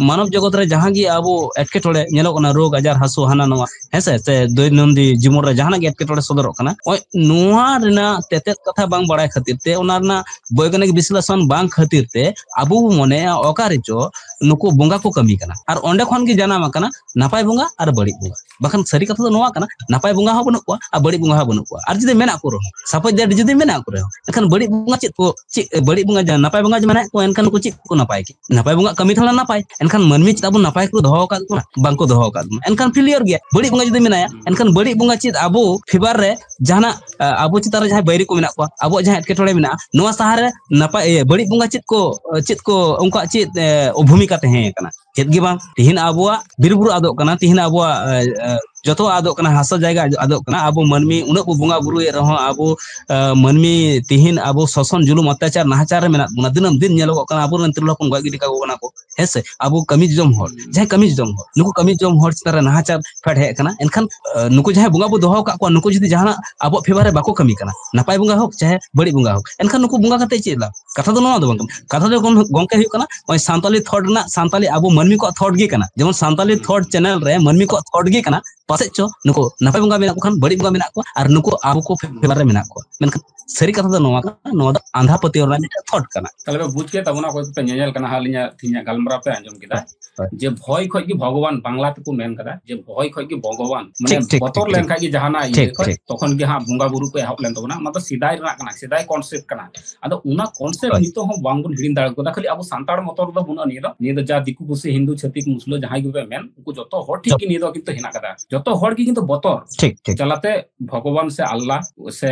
ᱢᱟᱱᱚᱵ ᱡᱚᱜᱚᱛ ᱨᱮ ᱡᱟᱦᱟᱸ ᱜᱮ ᱟᱵᱚ ᱮᱴᱠᱮᱴᱚᱬᱮ ᱧᱮᱞᱚᱜ ᱠᱟᱱᱟ, ᱨᱳᱜᱽ ᱟᱡᱟᱨ, ᱦᱟᱹᱥᱩ, ᱦᱟᱱᱟ ᱱᱚᱣᱟ, ᱦᱮᱸᱥᱮ, ᱥᱮ ᱫᱳᱭᱱᱚᱱᱫᱤ ᱡᱤᱵᱚᱱ ᱨᱮ ᱡᱟᱦᱟᱱᱟᱜ ᱜᱮ ᱮᱴᱠᱮᱴᱚᱬᱮ ᱥᱚᱫᱚᱨᱚᱜ ᱠᱟᱱᱟ, ᱚᱭ ᱱᱚᱣᱟ ᱨᱮᱱᱟᱜ ᱛᱮᱛᱮᱫ ᱠᱟᱛᱷᱟ ᱵᱟᱝ ᱵᱟᱲᱟᱭ ᱠᱷᱟᱹᱛᱤᱨ ᱛᱮ, ᱚᱱᱟ ᱨᱮᱱᱟᱜ ᱵᱳᱭᱜᱟᱱᱤᱠ ᱵᱤᱥᱞᱮᱥᱚᱱ ᱵᱟᱝ ᱠᱷᱟᱹᱛᱤᱨ ᱛᱮ ᱟᱵᱚ ᱵᱚ ᱢᱚᱱᱮᱭᱟ ᱚᱠᱟ ᱨᱮᱪᱚ ᱱᱩᱠᱩ ᱵᱚᱸᱜᱟ ᱠᱚ ᱠᱟᱹᱢᱤ ᱠᱟᱱᱟ᱾ ᱟᱨ ᱚᱸᱰᱮ ᱠᱷᱚᱱ ᱜᱮ ᱡᱟᱱᱟᱢ ᱟᱠᱟᱱᱟ ᱱᱟᱯᱟᱭ ᱵᱚᱸᱜᱟ ᱟᱨ ᱵᱟᱹᱲᱤᱡ ᱵᱚᱸᱜᱟ᱾ ᱵᱟᱠᱷᱟᱱ ᱥᱟᱹᱨᱤ ᱠᱟᱛᱷᱟ ᱫᱚ ᱱᱚᱣᱟ ᱠᱟᱱᱟ, ᱱᱟᱯᱟᱭ ᱵᱚᱸᱜᱟ ᱦᱚᱸ ᱵᱟᱹᱱᱩᱜ ᱠᱚᱣᱟ ᱟᱨ ᱵᱟᱹᱲᱤᱡ ᱵᱚᱸᱜᱟ ᱦᱚᱸ ᱵᱟᱹᱱᱩᱜ ᱠᱚᱣᱟ᱾ ᱟᱨ ᱡᱩᱫᱤ ᱢᱮᱱᱟᱜ ᱠᱚ ᱨᱮᱦᱚᱸ, ᱥᱟᱯᱳᱡ ᱫᱮᱴ ᱡᱩᱫᱤ ᱢᱮᱱᱟᱜ ᱠᱚ ᱨᱮᱦᱚᱸ, ᱮᱱᱠᱷᱟᱱ ᱵᱟᱹᱲᱤᱡ ᱵᱚᱸᱜᱟ ᱪᱮᱫ ᱠᱚ, ᱪᱮᱫ ᱵᱟᱹᱲᱤᱡ ᱵᱚᱸᱜᱟ ᱡᱟ-, ᱱᱟᱯᱟᱭ ᱵᱚᱸᱜᱟ ᱡᱮ ᱢᱮᱱᱟᱜ ᱠᱚᱣᱟ, ᱮᱱᱠᱷᱟᱱ ᱱᱩᱠᱩ ᱪᱮᱫ ᱠᱚ ᱱᱟᱯᱟᱭ ᱠᱮᱫ? ᱱᱟᱯᱟᱭ ᱵᱚᱸᱜᱟ ᱠᱟᱹᱢᱤ ᱛᱟᱦᱮᱸ ᱞᱮᱱᱟ ᱱᱟᱯᱟᱭ, ᱮᱱᱠᱷᱟᱱ ᱢᱟᱹᱱᱢᱤ ᱪᱮᱫ ᱟᱵᱚ ᱱᱟᱯᱟᱭ ᱠᱚ ᱫᱚᱦᱚ ᱟᱠᱟᱫ ᱵᱚᱱᱟ? ᱵᱟᱝ ᱠᱚ ᱫᱚᱦᱚ ᱟᱠᱟᱫ ᱵᱚᱱᱟ, ᱮᱱᱠᱷᱟᱱ ᱯᱷᱮᱞᱤᱭᱚᱨ ᱜᱮᱭᱟ᱾ ᱵᱟᱹᱲᱤᱡ ᱵᱚᱸᱜᱟ ᱡᱩᱫᱤ ᱢᱮᱱᱟᱭᱟ, ᱮᱱᱠᱷᱟᱱ ᱵᱟᱹᱲᱤᱡ ᱵᱚᱸᱜᱟ ᱪᱮᱫ ᱟᱵᱚ ᱯᱷᱮᱵᱟᱨ ᱨᱮ ᱡᱟᱦᱟᱱᱟᱜ, ᱟ, ᱟᱵᱚ ᱪᱮᱛᱟᱱ ᱨᱮ ᱡᱟᱦᱟᱸᱭ ᱵᱟᱹᱭᱨᱤ ᱠᱚ ᱢᱮᱱᱟᱜ ᱠᱚᱣᱟ, ᱟᱵᱚᱣᱟᱜ ᱡᱟᱦᱟᱸ ᱮᱴᱠᱮᱴᱚᱬᱮ ᱢᱮᱱᱟᱜᱼᱟ, ᱱᱚᱣᱟ ᱥᱟᱦᱟ ᱨᱮ ᱱᱟᱯᱟᱭ, ᱤᱭᱟᱹ, ᱵᱟᱹᱲᱤᱡ ᱵᱚᱸᱜᱟ ᱪᱮᱫ ᱠᱚ, ᱪᱮᱫ ᱠᱚ ᱩᱱᱠᱩᱣᱟᱜ ᱪᱮᱫ, ᱮ, ᱵᱷᱩᱢᱤᱠᱟ ᱛᱟᱦᱮᱸ ᱠᱟᱱᱟ? ᱪᱮᱫ ᱜᱮ ᱵᱟᱝ᱾ ᱛᱤᱦᱤᱧ ᱟᱵᱚᱣᱟᱜ ᱵᱤᱨ ᱵᱩᱨᱩ ᱟᱫᱚᱜ ᱠᱟᱱᱟ, ᱛᱤᱦᱤᱧ ᱟᱵᱚᱣᱟᱜ, ᱮ, ᱮ, ᱡᱚᱛᱚᱣᱟᱜ ᱟᱫᱚᱜ ᱠᱟᱱᱟ, ᱦᱟᱥᱟ ᱡᱟᱭᱜᱟ ᱟᱫᱚᱜ ᱠᱟᱱᱟ᱾ ᱟᱵᱚ ᱢᱟᱹᱱᱢᱤ ᱩᱱᱟᱹᱜ ᱵᱚ ᱵᱚᱸᱜᱟ ᱵᱩᱨᱩᱭᱮᱫ ᱨᱮᱦᱚᱸ ᱟᱵᱚ, ᱮ, ᱢᱟᱹᱱᱢᱤ ᱛᱤᱦᱤᱧ ᱟᱵᱚ ᱥᱚᱥᱚᱱ, ᱡᱩᱞᱩᱢ, ᱚᱛᱛᱟᱪᱟᱨ, ᱱᱟᱦᱟᱪᱟᱨ ᱨᱮ ᱢᱮᱱᱟᱜ ᱵᱚᱱᱟ᱾ ᱫᱤᱱᱟᱹᱢ ᱫᱤᱱ ᱧᱮᱞᱚᱜᱚᱜ ᱠᱟᱱᱟ ᱟᱵᱚᱨᱮᱱ ᱛᱤᱨᱞᱟᱹ ᱦᱚᱯᱚᱱ ᱜᱚᱡ ᱜᱤᱰᱤ ᱠᱟᱠᱚ ᱠᱟᱱᱟ ᱠᱚ, ᱦᱮᱸ ᱥᱮ? ᱟᱵᱚ ᱠᱟᱹᱢᱤ ᱡᱚᱢ ᱦᱚᱲ, ᱡᱟᱦᱟᱸᱭ ᱠᱟᱹᱢᱤ ᱡᱚᱢ ᱦᱚᱲ, ᱱᱩᱠᱩ ᱠᱟᱹᱢᱤ ᱡᱚᱢ ᱦᱚᱲ ᱪᱮᱛᱟᱱ ᱨᱮ ᱱᱟᱦᱟᱪᱟᱨ ᱯᱷᱮᱰ ᱦᱮᱡ ᱟᱠᱟᱱᱟ᱾ ᱮᱱᱠᱷᱟᱱ, ᱮ, ᱱᱩᱠᱩ ᱡᱟᱦᱟᱸᱭ ᱵᱚᱸᱜᱟ ᱵᱚ ᱫᱚᱦᱚ ᱟᱠᱟᱫ ᱠᱚᱣᱟ, ᱱᱩᱠᱩ ᱡᱩᱫᱤ ᱡᱟᱦᱟᱱᱟᱜ ᱟᱵᱚᱣᱟᱜ ᱯᱷᱮᱵᱟᱨ ᱨᱮ ᱵᱟᱠᱚ ᱠᱟᱹᱢᱤ ᱠᱟᱱᱟ, ᱱᱟᱯᱟᱭ ᱵᱚᱸᱜᱟ ᱦᱳᱠ ᱪᱟᱦᱮ ᱵᱟᱹᱲᱤᱡ ᱵᱚᱸᱜᱟ ᱦᱳᱠ, ᱮᱱᱠᱷᱟᱱ ᱱᱩᱠᱩ ᱵᱚᱸᱜᱟ ᱠᱟᱛᱮ ᱪᱮᱫ ᱞᱟᱵᱷ? ᱠᱟᱛᱷᱟ ᱫᱚ ᱱᱚᱣᱟ ᱫᱚ ᱵᱟᱝ ᱠᱟᱱᱟ᱾ ᱠᱟᱛᱷᱟ ᱫᱚ ᱜᱚᱢ-, ᱜᱚᱢᱠᱮ ᱦᱩᱭᱩᱜ ᱠᱟᱱᱟ, ᱱᱚᱜᱼᱚᱭ ᱥᱟᱱᱛᱟᱞᱤ ᱛᱷᱚᱴ ᱨᱮᱱᱟᱜ, ᱥᱟᱱᱛᱟᱞᱤ ᱟᱵᱚ ᱢᱟᱹᱱᱢᱤ ᱠᱚᱣᱟᱜ ᱛᱷᱚᱴ ᱜᱮ ᱠᱟᱱᱟ᱾ ᱡᱮᱢᱚᱱ ᱥᱟᱱᱛᱟᱞᱤ ᱛᱷᱚᱴ ᱪᱮᱱᱮᱞ ᱨᱮ ᱢᱟᱹᱱᱢᱤ ᱠᱚᱣᱟᱜ ᱛᱷᱚᱴ ᱜᱮ ᱠᱟᱱᱟ᱾ ᱯᱟᱥᱮᱡ ᱪᱚ ᱱᱩᱠᱩ ᱱᱟᱯᱟᱭ ᱵᱚᱸᱜᱟ ᱢᱮᱱᱟᱜ ᱠᱚ ᱠᱷᱟᱱ ᱵᱟᱹᱲᱤᱡ ᱵᱚᱸᱜᱟ ᱢᱮᱱᱟᱜ ᱠᱚᱣᱟ, ᱟᱨ ᱱᱩᱠᱩ ᱟᱵᱚ ᱠᱚ ᱯᱷᱮᱵᱟᱨ ᱨᱮ ᱢᱮᱱᱟᱜ ᱠᱚᱣᱟ᱾ ᱢᱮᱱᱠᱷᱟᱱ ᱥᱟᱹᱨᱤ ᱠᱟᱛᱷᱟ ᱫᱚ ᱱᱚᱣᱟ ᱠᱟᱱᱟ, ᱱᱚᱣᱟ ᱫᱚ ᱟᱸᱫᱷᱟ ᱯᱟᱹᱛᱭᱟᱹᱣ ᱨᱮᱱᱟᱜ ᱢᱤᱫᱴᱮᱱ ᱛᱷᱚᱴ ᱠᱟᱱᱟ᱾ ᱛᱟᱦᱞᱮ ᱯᱮ ᱵᱩᱡᱽ ᱠᱮᱫ ᱛᱟᱵᱚᱱᱟ, ᱚᱠᱚᱭ ᱠᱚᱯᱮ ᱧᱮᱧᱮᱞ ᱠᱟᱱᱟ ᱦᱟᱸᱜ, ᱟᱹᱞᱤᱧᱟᱜ ᱛᱮᱦᱮᱧᱟᱜ ᱜᱟᱞᱢᱟᱨᱟᱣ ᱯᱮ ᱟᱸᱡᱚᱢ ᱠᱮᱫᱟ᱾ ᱦᱳᱭ᱾ ᱡᱮ ᱵᱷᱚᱭ ᱠᱷᱚᱡ ᱜᱮ ᱵᱷᱚᱜᱚᱵᱟᱱ, ᱵᱟᱝᱞᱟ ᱛᱮᱠᱚ ᱢᱮᱱ ᱠᱟᱫᱟ ᱡᱮ ᱵᱷᱚᱭ ᱠᱷᱚᱡ ᱜᱮ ᱵᱷᱚᱜᱚᱵᱟᱱ, ᱢᱟᱱᱮ ᱴᱷᱤᱠ, ᱴᱷᱤᱠ, ᱵᱚᱛᱚᱨ ᱴᱷᱤᱠ, ᱞᱮᱱᱠᱷᱟᱡ ᱜᱮ ᱡᱟᱦᱟᱱᱟᱜ ᱤᱭᱟᱹ ᱴᱷᱤᱠ, ᱠᱷᱚᱡ, ᱴᱷᱤᱠ᱾ ᱛᱚᱠᱷᱚᱱ ᱜᱮ ᱦᱟᱸᱜ ᱵᱚᱸᱜᱟ ᱵᱩᱨᱩ ᱠᱚ ᱮᱦᱚᱵ ᱞᱮᱱ ᱛᱟᱵᱚᱱᱟ᱾ ᱚᱱᱟ ᱫᱚ ᱥᱮᱫᱟᱭ ᱨᱮᱱᱟᱜ ᱠᱟᱱᱟ, ᱥᱮᱫᱟᱭ ᱠᱚᱱᱥᱮᱯᱴ ᱠᱟᱱᱟ᱾ ᱟᱫᱚ ᱚᱱᱟ ᱠᱚᱱᱥᱮᱯᱴ ᱦᱳᱭ᱾ ᱱᱤᱛᱚᱜ ᱦᱚᱸ ᱵᱟᱝᱵᱚᱱ ᱦᱤᱲᱤᱧ ᱫᱟᱲᱮ ᱠᱟᱫᱟ᱾ ᱠᱷᱟᱹᱞᱤ ᱟᱵᱚ ᱥᱟᱱᱛᱟᱲ ᱢᱚᱛᱚ ᱨᱮᱫᱚ ᱵᱟᱹᱱᱩᱜᱼᱟ ᱱᱤᱭᱟᱹ ᱫᱚ᱾ ᱱᱤᱭᱟᱹ ᱫᱚ ᱡᱟ ᱫᱤᱠᱩ ᱯᱩᱥᱤ, ᱦᱤᱱᱫᱩ, ᱪᱷᱟᱹᱛᱤᱠ, ᱢᱩᱥᱞᱟᱹ ᱡᱟᱦᱟᱸᱭ ᱜᱮᱯᱮ ᱢᱮᱱ, ᱩᱱᱠᱩ ᱡᱚᱛᱚ ᱦᱚᱲ ᱴᱷᱤᱠ ᱡᱚᱛᱚ᱾ ᱜᱮ ᱱᱤᱭᱟᱹ ᱫᱚ ᱠᱤᱱᱛᱩ ᱦᱮᱱᱟᱜ ᱠᱟᱫᱟ᱾ ᱡᱚᱛᱚ ᱦᱚᱲ ᱜᱮ ᱠᱤᱱᱛᱩ ᱵᱚᱛᱚᱨ ᱴᱷᱤᱠ, ᱴᱷᱤᱠ᱾ ᱡᱟᱞᱟᱛᱮ ᱵᱷᱚᱜᱚᱵᱟᱱ ᱥᱮ ᱟᱞᱞᱟ ᱥᱮ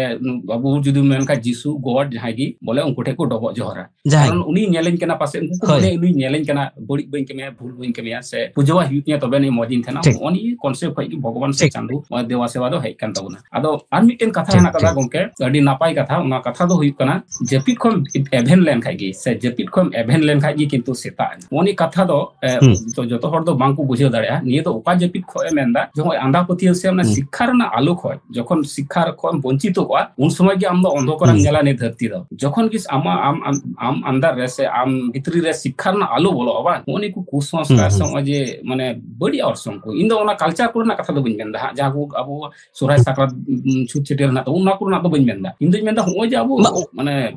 ᱵᱟᱵᱩ ᱡᱩᱫᱤ ᱢᱮᱱᱠᱷᱟᱱ ᱡᱤᱥᱩ, ᱜᱚᱰ, ᱡᱟᱦᱟᱸᱭ ᱜᱮ ᱵᱚᱞᱮ ᱩᱱᱠᱩ ᱴᱷᱮᱱ ᱠᱚ ᱰᱚᱵᱚᱜ ᱡᱚᱦᱟᱨᱟ᱾ ᱡᱟᱦᱟᱸᱭ ᱠᱟᱨᱚᱱ ᱩᱱᱤ ᱧᱮᱞᱮᱧ ᱠᱟᱱᱟ, ᱯᱟᱥᱮᱡ ᱩᱱᱠᱩ ᱠᱚ ᱦᱳᱭ᱾ ᱢᱚᱱᱮ ᱩᱱᱤ ᱧᱮᱞᱮᱧ ᱠᱟᱱᱟ, ᱵᱟᱹᱲᱤᱡ ᱵᱟᱹᱧ ᱠᱟᱹᱢᱤᱭᱟ, ᱵᱷᱩᱞ ᱵᱟᱹᱧ ᱠᱟᱹᱢᱤᱭᱟ, ᱥᱮ ᱯᱩᱡᱟᱹᱣᱟᱭ ᱦᱩᱭᱩᱜ ᱛᱤᱧᱟ, ᱛᱚᱵᱮ ᱟᱹᱱᱤᱡ ᱢᱚᱡᱽ ᱤᱧ ᱛᱟᱦᱮᱱᱟ᱾ ᱴᱷᱤᱠ᱾ ᱱᱚᱜᱼᱚ ᱱᱤᱭᱟᱹ concept ᱠᱷᱚᱡ ᱜᱮ ᱵᱷᱚᱜᱚᱵᱟᱱ ᱥᱮ ᱴᱷᱤᱠ᱾ ᱪᱟᱸᱫᱩ ᱱᱚᱣᱟ ᱫᱮᱵᱟ ᱥᱮᱵᱟ ᱫᱚ ᱦᱮᱡ ᱠᱟᱱ ᱛᱟᱵᱚᱱᱟ᱾ ᱟᱫᱚ ᱟᱨ ᱢᱤᱫᱴᱮᱱ ᱠᱟᱛᱷᱟ ᱴᱷᱤᱠ, ᱦᱮᱱᱟᱜ ᱠᱟᱫᱟ ᱴᱷᱤᱠ᱾ ᱜᱚᱝᱠᱮ, ᱟᱹᱰᱤ ᱱᱟᱯᱟᱭ ᱠᱟᱛᱷᱟ᱾ ᱚᱱᱟ ᱠᱟᱛᱷᱟ ᱫᱚ ᱦᱩᱭᱩᱜ ᱠᱟᱱᱟ, ᱡᱟᱹᱯᱤᱫ ᱠᱷᱚᱱ ᱮᱵᱷᱮᱱ ᱞᱮᱱ ᱠᱷᱟᱡ ᱜᱮ, ᱥᱮ ᱡᱟᱹᱯᱤᱫ ᱠᱷᱚᱱ ᱮᱵᱷᱮᱱ ᱞᱮᱱ ᱠᱷᱟᱡ ᱜᱮ ᱠᱤᱱᱛᱩ ᱥᱮᱛᱟᱜ ᱮᱱᱟ᱾ ᱱᱚᱜᱼᱚ ᱱᱤᱭᱟᱹ ᱠᱟᱛᱷᱟ ᱫᱚ, ᱮ, ᱦᱩᱸ᱾ ᱡᱚ-, ᱡᱚᱛᱚ ᱦᱚᱲ ᱫᱚ ᱵᱟᱝ ᱠᱚ ᱵᱩᱡᱷᱟᱹᱣ ᱫᱟᱲᱮᱭᱟᱜᱼᱟ᱾ ᱱᱤᱭᱟᱹ ᱫᱚ ᱚᱠᱟ ᱡᱟᱹᱯᱤᱫ ᱠᱷᱚᱡ ᱮ ᱢᱮᱱᱫᱟ, ᱡᱮ ᱱᱚᱜᱼᱚᱭ ᱟᱸᱫᱷᱟ ᱯᱟᱹᱛᱭᱟᱹᱣ ᱥᱮ ᱚᱱᱟ ᱦᱩᱸ᱾ ᱥᱤᱠᱠᱷᱟ ᱨᱮᱱᱟᱜ ᱟᱞᱚ ᱠᱷᱚᱡ, ᱡᱚᱠᱷᱚᱱ ᱥᱤᱠᱠᱷᱟ ᱠᱷᱚᱱ ᱵᱚᱧᱪᱤᱛᱚ ᱠᱚᱜᱼᱟ, ᱩᱱ ᱥᱚᱢᱚᱭ ᱜᱮ ᱟᱢ ᱫᱚ ᱚᱱᱫᱷᱚᱠᱚᱨᱮᱢ ᱦᱩᱸ᱾ ᱧᱮᱞᱟ ᱱᱤᱭᱟᱹ ᱫᱷᱟᱹᱨᱛᱤ ᱫᱚ᱾ ᱡᱚᱠᱷᱚᱱ ᱜᱮ ᱟᱢᱟᱜ, ᱟᱢ, ᱟᱢ, ᱟᱢ under ᱨᱮ ᱥᱮ ᱟᱢ ᱵᱷᱤᱛᱨᱤ ᱨᱮ ᱥᱤᱠᱠᱷᱟ ᱨᱮᱱᱟᱜ ᱟᱞᱚ ᱵᱚᱞᱚᱜᱼᱟ, ᱵᱟᱝ? ᱱᱚᱜᱼᱚ ᱱᱤᱭᱟᱹ ᱠᱚ ᱠᱩᱥᱚᱝᱥᱠᱟᱨ ᱦᱩᱸ, ᱥᱮ ᱦᱩᱸ᱾ ᱱᱚᱜᱼᱚᱭ ᱡᱮ, ᱢᱟᱱᱮ, ᱵᱟᱹᱲᱤᱡ ᱚᱨᱥᱚᱝ ᱠᱚ, ᱤᱧ ᱫᱚ ᱚᱱᱟ culture ᱠᱚᱨᱮᱱᱟᱜ ᱠᱟᱛᱷᱟ ᱫᱚ ᱵᱟᱹᱧ ᱢᱮᱱᱫᱟ ᱦᱟᱸᱜ, ᱡᱟᱦᱟᱸ ᱠᱚ ᱟᱵᱚ ᱥᱚᱨᱦᱟᱭ ᱦᱩᱸ᱾ ᱥᱟᱠᱨᱟᱛ, ᱩᱢ, ᱪᱷᱩᱛ ᱪᱷᱟᱹᱴᱭᱟᱹᱨ ᱦᱮᱱᱟᱜ ᱛᱟᱵᱚᱱ, ᱚᱱᱟ ᱠᱚᱨᱮᱱᱟᱜ ᱫᱚ ᱵᱟᱹᱧ ᱢᱮᱱᱫᱟ᱾ ᱤᱧ ᱫᱚᱧ ᱢᱮᱱᱫᱟ ᱱᱚᱜᱼᱚᱭ ᱡᱮ ᱟᱵᱚ, ᱵᱟ, ᱚ- ᱢᱟᱱᱮ,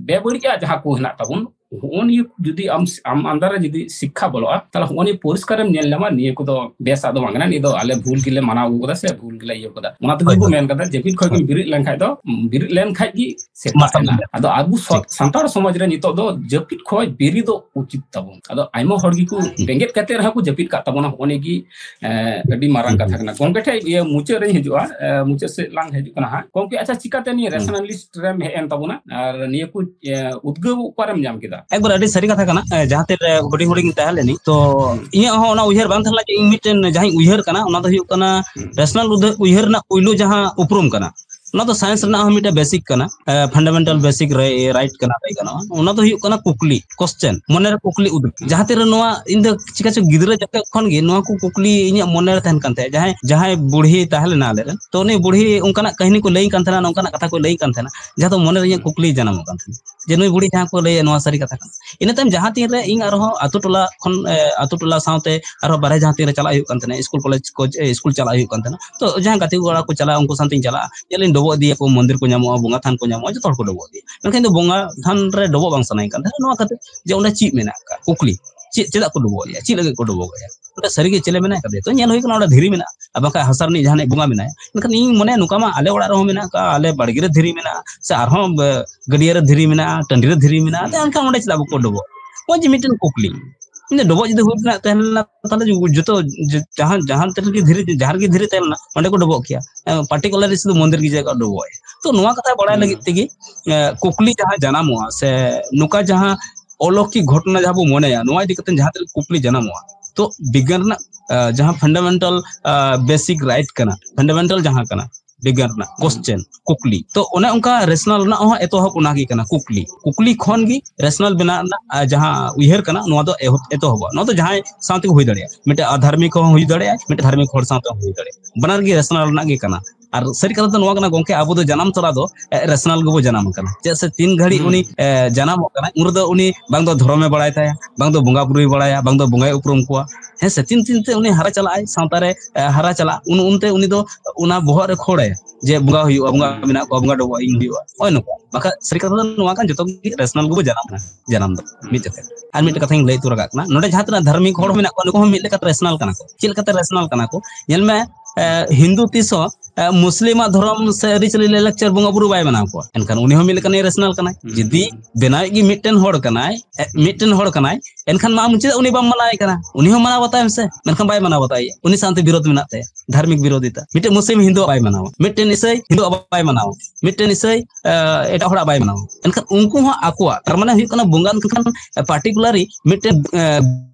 ᱵᱮᱵᱟᱹᱲᱤᱡᱟᱜ ᱡᱟᱦᱟᱸ ᱠᱚ ᱦᱮᱱᱟᱜ ᱛᱟᱵᱚᱱ, ᱱᱚᱜᱼᱚ ᱱᱤᱭᱟᱹ ᱡᱩᱫᱤ ᱟᱢ, ᱟᱢ under ᱨᱮ ᱡᱩᱫᱤ ᱥᱤᱠᱠᱷᱟ ᱵᱚᱞᱚᱜᱼᱟ, ᱛᱟᱦᱞᱮ ᱱᱚᱜᱼᱚ ᱱᱤᱭᱟᱹ ᱯᱚᱨᱤᱥᱠᱟᱨᱮᱢ ᱧᱮᱞ ᱧᱟᱢᱟ, ᱱᱤᱭᱟᱹ ᱠᱚᱫᱚ ᱵᱮᱥᱟᱜ ᱫᱚ ᱵᱟᱝ ᱠᱟᱱᱟ, ᱱᱤᱭᱟᱹ ᱫᱚ ᱟᱞᱮ ᱵᱷᱩᱞ ᱜᱮᱞᱮ ᱢᱟᱱᱟᱣ ᱟᱹᱜᱩ ᱠᱟᱫᱟ ᱥᱮ ᱵᱷᱩᱞ ᱜᱮᱞᱮ ᱤᱭᱟᱹ ᱠᱟᱫᱟ᱾ ᱚᱱᱟ ᱛᱮᱜᱮ ᱦᱳᱭ, ᱠᱚ ᱦᱳᱭ᱾ ᱢᱮᱱ ᱠᱟᱫᱟ, ᱡᱟᱹᱯᱤᱫ ᱠᱷᱚᱡ ᱦᱳᱭ᱾ ᱜᱮᱢ ᱵᱮᱨᱮᱫ ᱞᱮᱱᱠᱷᱟᱡ ᱫᱚ, ᱵᱮᱨᱮᱫ ᱞᱮᱱᱠᱷᱟᱡ ᱜᱮ ᱥᱮᱛᱟᱜ ᱢᱟᱨᱥᱟᱞ ᱮᱱᱟ᱾ ᱢᱮᱱᱟᱜᱼᱟ᱾ ᱟᱫᱚ ᱟᱵᱚ ᱥᱚ-, ᱴᱷᱤᱠ᱾ ᱥᱟᱱᱛᱟᱲ ᱥᱚᱢᱟᱡᱽ ᱨᱮ ᱱᱤᱛᱚᱜ ᱫᱚ ᱡᱟᱹᱯᱤᱫ ᱠᱷᱚᱡ ᱵᱮᱨᱮᱫᱚᱜ ᱩᱪᱤᱛ ᱛᱟᱵᱚᱱ᱾ ᱟᱫᱚ ᱟᱭᱢᱟ ᱦᱚᱲ ᱜᱮᱠᱚ ᱦᱩᱸ᱾ ᱵᱮᱸᱜᱮᱫ ᱠᱟᱛᱮ ᱨᱮᱦᱚᱸ ᱠᱚ ᱡᱟᱹᱯᱤᱫ ᱠᱟᱜ ᱛᱟᱵᱚᱱᱟ, ᱱᱚᱜᱼᱚ ᱱᱤᱭᱟᱹ ᱜᱮ, ᱮ, ᱟᱹᱰᱤ ᱢᱟᱨᱟᱝ ᱦᱩᱸ, ᱠᱟᱛᱷᱟ ᱦᱩᱸ᱾ ᱠᱟᱱᱟ᱾ ᱜᱚᱝᱠᱮ ᱴᱷᱮᱡ ᱤᱭᱟᱹ ᱢᱩᱪᱟᱹᱫ ᱨᱮᱧ ᱦᱤᱡᱩᱜᱼᱟ, ᱮ, ᱢᱩᱪᱟᱹᱫ ᱥᱮᱫ ᱞᱟᱝ ᱦᱤᱡᱩᱜ ᱠᱟᱱᱟ ᱦᱟᱸᱜ᱾ ᱜᱚᱝᱠᱮ, ᱟᱪᱪᱷᱟ, ᱪᱤᱠᱟᱛᱮ ᱱᱤᱭᱟᱹ ᱦᱩᱸ᱾ Rationalist ᱨᱮᱢ ᱦᱮᱡ ᱮᱱ ᱛᱟᱵᱚᱱᱟ? ᱟᱨ ᱱᱤᱭᱟᱹ ᱠᱚ, ᱮ, ᱩᱫᱽᱜᱟᱹᱣ ᱚᱠᱟᱨᱮᱢ ᱧᱟᱢ ᱠᱮᱫᱟ? ᱮᱠᱵᱟᱨ ᱟᱹᱰᱤ ᱥᱟᱹᱨᱤ ᱠᱟᱛᱷᱟ ᱠᱟᱱᱟ᱾ ᱮ, ᱡᱟᱦᱟᱸ ᱛᱤᱱᱨᱮ ᱦᱩᱰᱤᱧ ᱦᱩᱰᱤᱧ ᱛᱟᱦᱮᱸ ᱞᱮᱱᱤᱧ, ᱛᱚ ᱦᱩᱸ᱾ ᱤᱧᱟᱹᱜ ᱦᱚᱸ ᱚᱱᱟ ᱩᱭᱦᱟᱹᱨ ᱵᱟᱝ ᱛᱟᱦᱮᱸ ᱞᱮᱱᱟ ᱡᱮ ᱤᱧ ᱢᱤᱫᱴᱮᱱ ᱡᱟᱦᱟᱸᱧ ᱩᱭᱦᱟᱹᱨ ᱠᱟᱱᱟ, ᱚᱱᱟ ᱫᱚ ᱦᱩᱭᱩᱜ ᱠᱟᱱᱟ ᱦᱩᱸ᱾ Rational ᱩᱫᱷᱟᱹ-, ᱩᱭᱦᱟᱹᱨ ᱨᱮᱱᱟᱜ ᱯᱩᱭᱞᱩ ᱡᱟᱦᱟᱸ ᱩᱯᱨᱩᱢ ᱠᱟᱱᱟ, ᱚᱱᱟ ᱫᱚ science ᱦᱩᱸ᱾ ᱨᱮᱱᱟᱜ ᱦᱚᱸ ᱢᱤᱫᱴᱮᱱ basic ᱠᱟᱱᱟ, ᱮ, fundamental ᱦᱩᱸ᱾ Basic ᱨᱮ, right ᱠᱟᱱᱟ, ᱞᱟᱹᱭ ᱜᱟᱱᱚᱜᱼᱟ᱾ ᱚᱱᱟ ᱫᱚ ᱦᱩᱭᱩᱜ ᱠᱟᱱᱟ ᱠᱩᱠᱞᱤ, question, ᱢᱚᱱᱮᱨᱮ ᱠᱩᱠᱞᱤ ᱩᱫᱩᱜ᱾ ᱦᱩᱸ᱾ ᱡᱟᱦᱟᱸ ᱛᱤᱨᱮ ᱱᱚᱣᱟ, ᱤᱧ ᱫᱚ ᱪᱤᱠᱟ ᱪᱚ ᱜᱤᱫᱽᱨᱟᱹ ᱡᱚᱠᱷᱚᱱ ᱠᱷᱚᱱ ᱜᱮ ᱱᱚᱣᱟ ᱠᱚ ᱠᱩᱠᱞᱤ ᱤᱧᱟᱹᱜ ᱢᱚᱱᱮ ᱨᱮ ᱛᱟᱦᱮᱱ ᱠᱟᱱ ᱛᱟᱦᱮᱸᱫ, ᱡᱟᱦᱟᱸᱭ, ᱡᱟᱦᱟᱸᱭ ᱵᱩᱲᱦᱤ ᱛᱟᱦᱮᱸ ᱞᱮᱱᱟ ᱟᱞᱮ ᱨᱮᱱ, ᱛᱚ ᱩᱱᱤ ᱵᱩᱲᱦᱤ ᱚᱱᱠᱟᱱᱟᱜ ᱠᱟᱹᱦᱱᱤ ᱠᱚ ᱞᱟᱹᱭ ᱠᱟᱱ ᱛᱟᱦᱮᱱᱟ, ᱱᱚᱝᱠᱟᱱᱟᱜ ᱠᱟᱛᱷᱟ ᱠᱚ ᱞᱟᱹᱭ ᱠᱟᱱ ᱛᱟᱦᱮᱱᱟ, ᱡᱟᱦᱟᱸ ᱫᱚ ᱢᱚᱱᱮ ᱨᱮ ᱤᱧᱟᱹᱜ ᱦᱩᱸ᱾ ᱠᱩᱠᱞᱤ ᱡᱟᱱᱟᱢᱚᱜ ᱠᱟᱱ ᱛᱟᱦᱮᱱᱟ ᱡᱮ ᱱᱩᱭ ᱵᱩᱲᱦᱤ ᱡᱟᱦᱟᱸ ᱠᱚ ᱞᱟᱹᱭᱟ ᱱᱚᱣᱟ ᱥᱟᱹᱨᱤ ᱠᱟᱛᱷᱟ ᱠᱟᱱᱟ᱾ ᱤᱱᱟᱹ ᱛᱟᱭᱚᱢ ᱡᱟᱦᱟᱸ ᱛᱤᱱ ᱨᱮ ᱤᱧ ᱟᱨᱦᱚᱸ ᱟᱛᱳ ᱴᱚᱞᱟ ᱠᱷᱚᱱ, ᱮ, ᱟᱛᱳ ᱴᱚᱞᱟ ᱥᱟᱶᱛᱮ ᱟᱨᱦᱚᱸ ᱵᱟᱨᱦᱮ ᱡᱟᱦᱟᱸ ᱛᱤᱱ ᱨᱮ ᱪᱟᱞᱟᱜ ᱦᱩᱭᱩᱜ ᱠᱟᱱ ᱛᱟᱦᱮᱱᱟ, ᱥᱠᱩᱞ ᱠᱚᱞᱮᱡᱽ ᱠᱚ, ᱮ, ᱥᱠᱩᱞ ᱪᱟᱞᱟᱜ ᱦᱩᱭᱩᱜ ᱠᱟᱱ ᱛᱟᱦᱮᱱᱟ, ᱛᱚ ᱡᱟᱦᱟᱸᱭ ᱜᱟᱛᱮ ᱠᱚᱲᱟ ᱠᱚ ᱪᱟᱞᱟᱜᱼᱟ, ᱩᱱᱠᱩ ᱥᱟᱶᱛᱮᱧ ᱪᱟᱞᱟᱜᱼᱟ, ᱧᱮᱞᱤᱧ ᱰᱚᱵᱚᱜ ᱤᱫᱤᱭᱟᱠᱚ, ᱢᱚᱱᱫᱤᱨ ᱠᱚ ᱧᱟᱢᱚᱜᱼᱟ, ᱵᱚᱸᱜᱟ ᱛᱷᱟᱱ ᱠᱚ ᱧᱟᱢᱚᱜᱼᱟ, ᱡᱚᱛᱚ ᱦᱚᱲ ᱠᱚ ᱰᱚᱵᱚᱜ ᱤᱫᱤᱭᱟ᱾ ᱢᱮᱱᱠᱷᱟᱱ ᱤᱧ ᱫᱚ ᱵᱚᱸᱜᱟ ᱛᱷᱟᱱ ᱨᱮ ᱰᱚᱵᱚᱜ ᱵᱟᱝ ᱥᱟᱱᱟᱧ ᱠᱟᱱ ᱛᱟᱦᱮᱱᱟ᱾ ᱱᱚᱣᱟ ᱠᱷᱟᱹᱛᱤᱨ ᱡᱮ ᱚᱸᱰᱮ ᱪᱮᱫ ᱢᱮᱱᱟᱜ ᱟᱠᱟᱫ, ᱠᱩᱠᱞᱤ, ᱪᱮᱫ, ᱪᱮᱫᱟᱜ ᱠᱚ ᱰᱚᱵᱚᱜ ᱮᱫᱟ? ᱚᱸᱰᱮ ᱥᱟᱹᱨᱤᱜᱮ ᱪᱮᱞᱮ ᱢᱮᱱᱟᱭ ᱠᱟᱫᱮᱭᱟ? ᱛᱚ ᱧᱮᱞ ᱦᱩᱭ ᱠᱟᱱᱟ ᱚᱸᱰᱮ ᱫᱷᱤᱨᱤ ᱢᱮᱱᱟᱜᱼᱟ, ᱟᱨ ᱵᱟᱝᱠᱷᱟᱱ ᱦᱟᱥᱟ ᱨᱤᱱᱤᱡ ᱡᱟᱦᱟᱱᱤᱡ ᱵᱚᱸᱜᱟ ᱢᱮᱱᱟᱭᱟ᱾ ᱢᱮᱱᱠᱷᱟᱱ ᱤᱧ ᱢᱚᱱᱮᱭᱟ ᱱᱚᱝᱠᱟ ᱢᱟ ᱟᱞᱮ ᱚᱲᱟᱜ ᱨᱮᱦᱚᱸ ᱢᱮᱱᱟᱜ ᱟᱠᱟᱫ, ᱟᱞᱮ ᱵᱟᱲᱜᱮ ᱨᱮ ᱫᱷᱤᱨᱤ ᱢᱮᱱᱟᱜᱼᱟ, ᱥᱮ ᱟᱨᱦᱚᱸ ᱵ-, ᱜᱟᱹᱰᱭᱟᱹ ᱨᱮ ᱫᱷᱤᱨᱤ ᱢᱮᱱᱟᱜᱼᱟ, ᱛᱚ ᱮᱱᱠᱷᱟᱱ ᱚᱸᱰᱮ ᱪᱮᱫᱟᱜ ᱵᱟᱠᱚ ᱰᱚᱵᱚᱜ? ᱱᱚᱜᱼᱚᱭ ᱡᱮ ᱢᱤᱫᱴᱮᱱ ᱠᱩᱠᱞᱤ᱾ ᱤᱧ ᱫᱚ ᱰᱚᱵᱚᱜ ᱡᱩᱫᱤ ᱦᱩᱭ ᱨᱮᱱᱟᱜ ᱛᱟᱦᱮᱸ ᱞᱮᱱᱟ, ᱛᱟᱦᱞᱮ ᱡᱚᱛᱚ ᱡᱟᱦᱟᱸ, ᱡᱟᱦᱟᱸ ᱛᱤ ᱨᱮᱜᱮ ᱫᱷᱤᱨᱤ, ᱡᱟᱦᱟᱸ ᱨᱮᱜᱮ ᱫᱷᱤᱨᱤ ᱛᱟᱦᱮᱸ ᱞᱮᱱᱟ, ᱚᱸᱰᱮ ᱠᱚ ᱰᱚᱵᱚᱜ ᱠᱮᱭᱟ᱾ ᱮ, particular ᱥᱩᱫᱷᱩ ᱢᱚᱱᱫᱤᱨ ᱜᱮ ᱡᱟᱭᱜᱟ ᱰᱚᱵᱚᱜ ᱮ᱾ ᱛᱚ ᱱᱚᱣᱟ ᱠᱟᱛᱷᱟ ᱵᱟᱲᱟᱭ ᱦᱩᱸ᱾ ᱞᱟᱹᱜᱤᱫ ᱛᱮᱜᱮ, ᱮ, ᱠᱩᱠᱞᱤ ᱡᱟᱦᱟᱸ ᱡᱟᱱᱟᱢᱚᱜᱼᱟ ᱥᱮ ᱱᱚᱝᱠᱟ ᱡᱟᱦᱟᱸ ᱚᱞᱚᱠᱤ ᱜᱷᱚᱴᱚᱱᱟ ᱡᱟᱦᱟᱸ ᱵᱚ ᱢᱚᱱᱮᱭᱟ, ᱱᱚᱣᱟ ᱤᱫᱤ ᱠᱟᱛᱮ ᱡᱟᱦᱟᱸ ᱛᱤᱱᱟᱹᱜ ᱠᱩᱠᱞᱤ ᱡᱟᱱᱟᱢᱚᱜᱼᱟ, ᱛᱚ ᱵᱤᱜᱽᱜᱟᱱ ᱨᱮᱱᱟᱜ, ᱮ, ᱡᱟᱦᱟᱸ ᱯᱷᱟᱱᱰᱟᱢᱮᱱᱴᱟᱞ, ᱮ, ᱵᱮᱥᱤᱠ ᱨᱟᱭᱤᱴ ᱠᱟᱱᱟ, ᱯᱷᱟᱱᱰᱟᱢᱮᱱᱴᱟᱞ ᱡᱟᱦᱟᱸ ᱠᱟᱱᱟ ᱵᱤᱜᱽᱜᱟᱱ ᱨᱮᱱᱟᱜ ᱦᱩᱸ᱾ ᱠᱚᱥᱪᱮᱱ, ᱠᱩᱠᱞᱤ, ᱛᱚ ᱚᱱᱮ ᱚᱱᱠᱟ ᱨᱮᱥᱱᱟᱞ ᱨᱮᱱᱟᱜ ᱦᱚᱸ ᱮᱛᱚᱦᱚᱵ ᱚᱱᱟ ᱜᱮ ᱠᱟᱱᱟ, ᱠᱩᱠᱞᱤ᱾ ᱠᱩᱠᱞᱤ ᱠᱷᱚᱱ ᱜᱮ ᱨᱮᱥᱱᱟᱞ ᱵᱮᱱᱟᱣ ᱨᱮᱱᱟᱜ, ᱮ, ᱡᱟᱦᱟᱸ ᱩᱭᱦᱟᱹᱨ ᱠᱟᱱᱟ, ᱱᱚᱣᱟ ᱫᱚ ᱮᱦᱚᱵ, ᱮᱛᱚᱦᱚᱵᱚᱜᱼᱟ᱾ ᱱᱚᱣᱟ ᱫᱚ ᱡᱟᱦᱟᱸᱭ ᱥᱟᱶ ᱛᱮᱜᱮ ᱦᱩᱭ ᱫᱟᱲᱮᱭᱟᱜᱼᱟ, ᱢᱤᱫᱴᱮᱱ ᱟᱫᱷᱟᱨᱢᱤᱠ ᱦᱚᱸ ᱦᱩᱭ ᱫᱟᱲᱮᱭᱟᱜᱼᱟ, ᱢᱤᱫᱴᱮᱱ ᱫᱷᱟᱨᱢᱤᱠ ᱦᱚᱲ ᱥᱟᱶ ᱛᱮᱦᱚᱸ ᱦᱩᱭ ᱫᱟᱲᱮᱭᱟᱜᱼᱟ᱾ ᱵᱟᱱᱟᱨ ᱜᱮ ᱨᱮᱥᱱᱟᱞ ᱨᱮᱱᱟᱜ ᱜᱮ ᱠᱟᱱᱟ᱾ ᱟᱨ ᱥᱟᱹᱨᱤ ᱠᱟᱛᱷᱟ ᱫᱚ ᱱᱚᱣᱟ ᱠᱟᱱᱟ ᱜᱚᱝᱠᱮ, ᱟᱵᱚ ᱫᱚ ᱡᱟᱱᱟᱢ ᱛᱚᱨᱟ ᱫᱚ, ᱮ, ᱨᱮᱥᱱᱟᱞ ᱜᱮᱵᱚ ᱡᱟᱱᱟᱢ ᱟᱠᱟᱱᱟ᱾ ᱪᱮᱫᱟᱜ ᱥᱮ ᱛᱤᱱ ᱜᱷᱟᱹᱲᱤᱡ ᱦᱩᱸ᱾ ᱩᱱᱤ, ᱮ, ᱡᱟᱱᱟᱢᱚᱜ ᱠᱟᱱᱟᱭ, ᱩᱱ ᱨᱮᱫᱚ ᱩᱱᱤ ᱵᱟᱝ ᱫᱚ ᱫᱷᱚᱨᱚᱢᱮ ᱵᱟᱲᱟᱭ ᱛᱟᱭᱟ, ᱵᱟᱝ ᱫᱚ ᱵᱚᱸᱜᱟ ᱵᱩᱨᱩᱭ ᱵᱟᱲᱟᱭᱟ, ᱵᱟᱝ ᱫᱚ ᱵᱚᱸᱜᱟᱭ ᱩᱯᱨᱩᱢ ᱠᱚᱣᱟ᱾ ᱦᱮᱸ ᱥᱮ, ᱛᱤᱱ ᱛᱤᱱ ᱛᱮ ᱩᱱᱤ ᱦᱟᱨᱟ ᱪᱟᱞᱟᱜ ᱟᱭ, ᱥᱟᱶᱛᱟ ᱨᱮ, ᱮ, ᱦᱟᱨᱟ ᱪᱟᱞᱟᱜ, ᱩᱱ, ᱩᱱᱛᱮ ᱩᱱᱤ ᱫᱚ ᱚᱱᱟ ᱵᱚᱦᱚᱜ ᱨᱮ ᱠᱷᱳᱲᱟᱭᱟ ᱡᱮ ᱵᱚᱸᱜᱟ ᱦᱩᱭᱩᱜᱼᱟ, ᱵᱚᱸᱜᱟ ᱦᱩᱸ᱾ ᱢᱮᱱᱟᱜ ᱠᱚᱣᱟ, ᱵᱚᱸᱜᱟ ᱰᱚᱵᱚᱜ ᱤᱧ ᱦᱩᱭᱩᱜᱼᱟ, ᱱᱚᱜᱼᱚᱭ ᱱᱚᱝᱠᱟ᱾ ᱵᱟᱠᱷᱟᱡ ᱥᱟᱹᱨᱤ ᱠᱟᱛᱷᱟ ᱫᱚ ᱱᱚᱣᱟ ᱠᱟᱱ, ᱡᱚᱛᱚ ᱜᱮ ᱨᱮᱥᱱᱟᱞ ᱜᱮᱵᱚ ᱡᱟᱱᱟᱢ ᱠᱟᱱᱟ, ᱡᱟᱱᱟᱢ ᱫᱚ ᱢᱤᱫ ᱡᱚᱠᱷᱮᱡ᱾ ᱟᱨ ᱢᱤᱫᱴᱮᱱ ᱠᱟᱛᱷᱟᱧ ᱞᱟᱹᱭ ᱛᱚᱨᱟ ᱠᱟᱜ ᱠᱟᱱᱟ, ᱱᱚᱰᱮ ᱡᱟᱦᱟᱸ ᱛᱤᱱᱟᱹᱜ ᱫᱷᱟᱨᱢᱤᱠ ᱦᱚᱲ ᱢᱮᱱᱟᱜ ᱠᱚᱣᱟ, ᱱᱩᱠᱩ ᱦᱚᱸ ᱢᱤᱫ ᱞᱮᱠᱟᱛᱮ ᱨᱮᱥᱱᱟᱞ ᱠᱟᱱᱟ ᱠᱚ᱾ ᱪᱮᱫ ᱞᱮᱠᱟᱛᱮ ᱨᱮᱥᱱᱟᱞ ᱠᱟᱱᱟ ᱠᱚ? ᱧᱮᱞ ᱢᱮ, ᱮ, ᱦᱤᱱᱫᱩ ᱛᱤᱥ ᱦᱚᱸ, ᱮ, ᱢᱩᱥᱞᱤᱢᱟᱜ ᱫᱷᱚᱨᱚᱢ ᱥᱮ ᱟᱹᱨᱤᱪᱟᱹᱞᱤ ᱞᱟᱭᱼᱞᱟᱠᱪᱟᱨ ᱵᱚᱸᱜᱟ ᱵᱩᱨᱩ ᱵᱟᱭ ᱢᱟᱱᱟᱣ ᱠᱚᱣᱟ, ᱮᱱᱠᱷᱟᱱ ᱩᱱᱤ ᱦᱚᱸ ᱢᱤᱫ ᱞᱮᱠᱟᱱᱤᱡ ᱨᱮᱥᱱᱟᱞ ᱠᱟᱱᱟᱭ᱾ ᱦᱩᱸ᱾ ᱡᱩᱫᱤ ᱵᱮᱱᱟᱣᱤᱡ ᱜᱮ ᱢᱤᱫᱴᱮᱱ ᱦᱚᱲ ᱠᱟᱱᱟᱭ, ᱮ, ᱢᱤᱫᱴᱮᱱ ᱦᱚᱲ ᱠᱟᱱᱟᱭ, ᱮᱱᱠᱷᱟᱱ ᱢᱟ ᱟᱢ ᱪᱮᱫᱟᱜ ᱩᱱᱤ ᱵᱟᱢ ᱢᱟᱱᱟᱣᱮ ᱠᱟᱱᱟ? ᱩᱱᱤ ᱦᱚᱸ ᱢᱟᱱᱟᱣ ᱵᱟᱛᱟᱣᱮᱭᱟ, ᱩᱱᱤ ᱥᱟᱶᱛᱮ ᱵᱤᱨᱳᱫᱷ ᱢᱮᱱᱟᱜ ᱛᱟᱭᱟ, ᱫᱷᱟᱨᱢᱤᱠ ᱵᱤᱨᱳᱫᱷᱤᱛᱟ᱾ ᱢᱤᱫᱴᱮᱱ ᱢᱩᱥᱞᱤᱢ ᱦᱤᱱᱫᱩᱣᱟᱜ ᱵᱟᱭ ᱢᱟᱱᱟᱣᱟ, ᱢᱤᱫᱴᱮᱱ ᱤᱥᱟᱹᱭ ᱦᱤᱱᱫᱩᱣᱟᱜ ᱵᱟᱭ ᱢᱟᱱᱟᱣᱟ, ᱢᱤᱫᱴᱮᱱ ᱤᱥᱟᱹᱭ, ᱮ, ᱮᱴᱟᱜ ᱦᱚᱲᱟᱜ ᱵᱟᱭ ᱢᱟᱱᱟᱣᱟ᱾ ᱮᱱᱠᱷᱟᱱ ᱩᱱᱠᱩ ᱦᱚᱸ ᱟᱠᱚᱣᱟᱜ, ᱛᱟᱨ ᱢᱟᱱᱮ ᱦᱩᱭᱩᱜ ᱠᱟᱱᱟ, ᱵᱚᱸᱜᱟ ᱮᱱᱠᱷᱟᱱ particularly ᱢᱤᱫᱴᱮᱱ, ᱮ,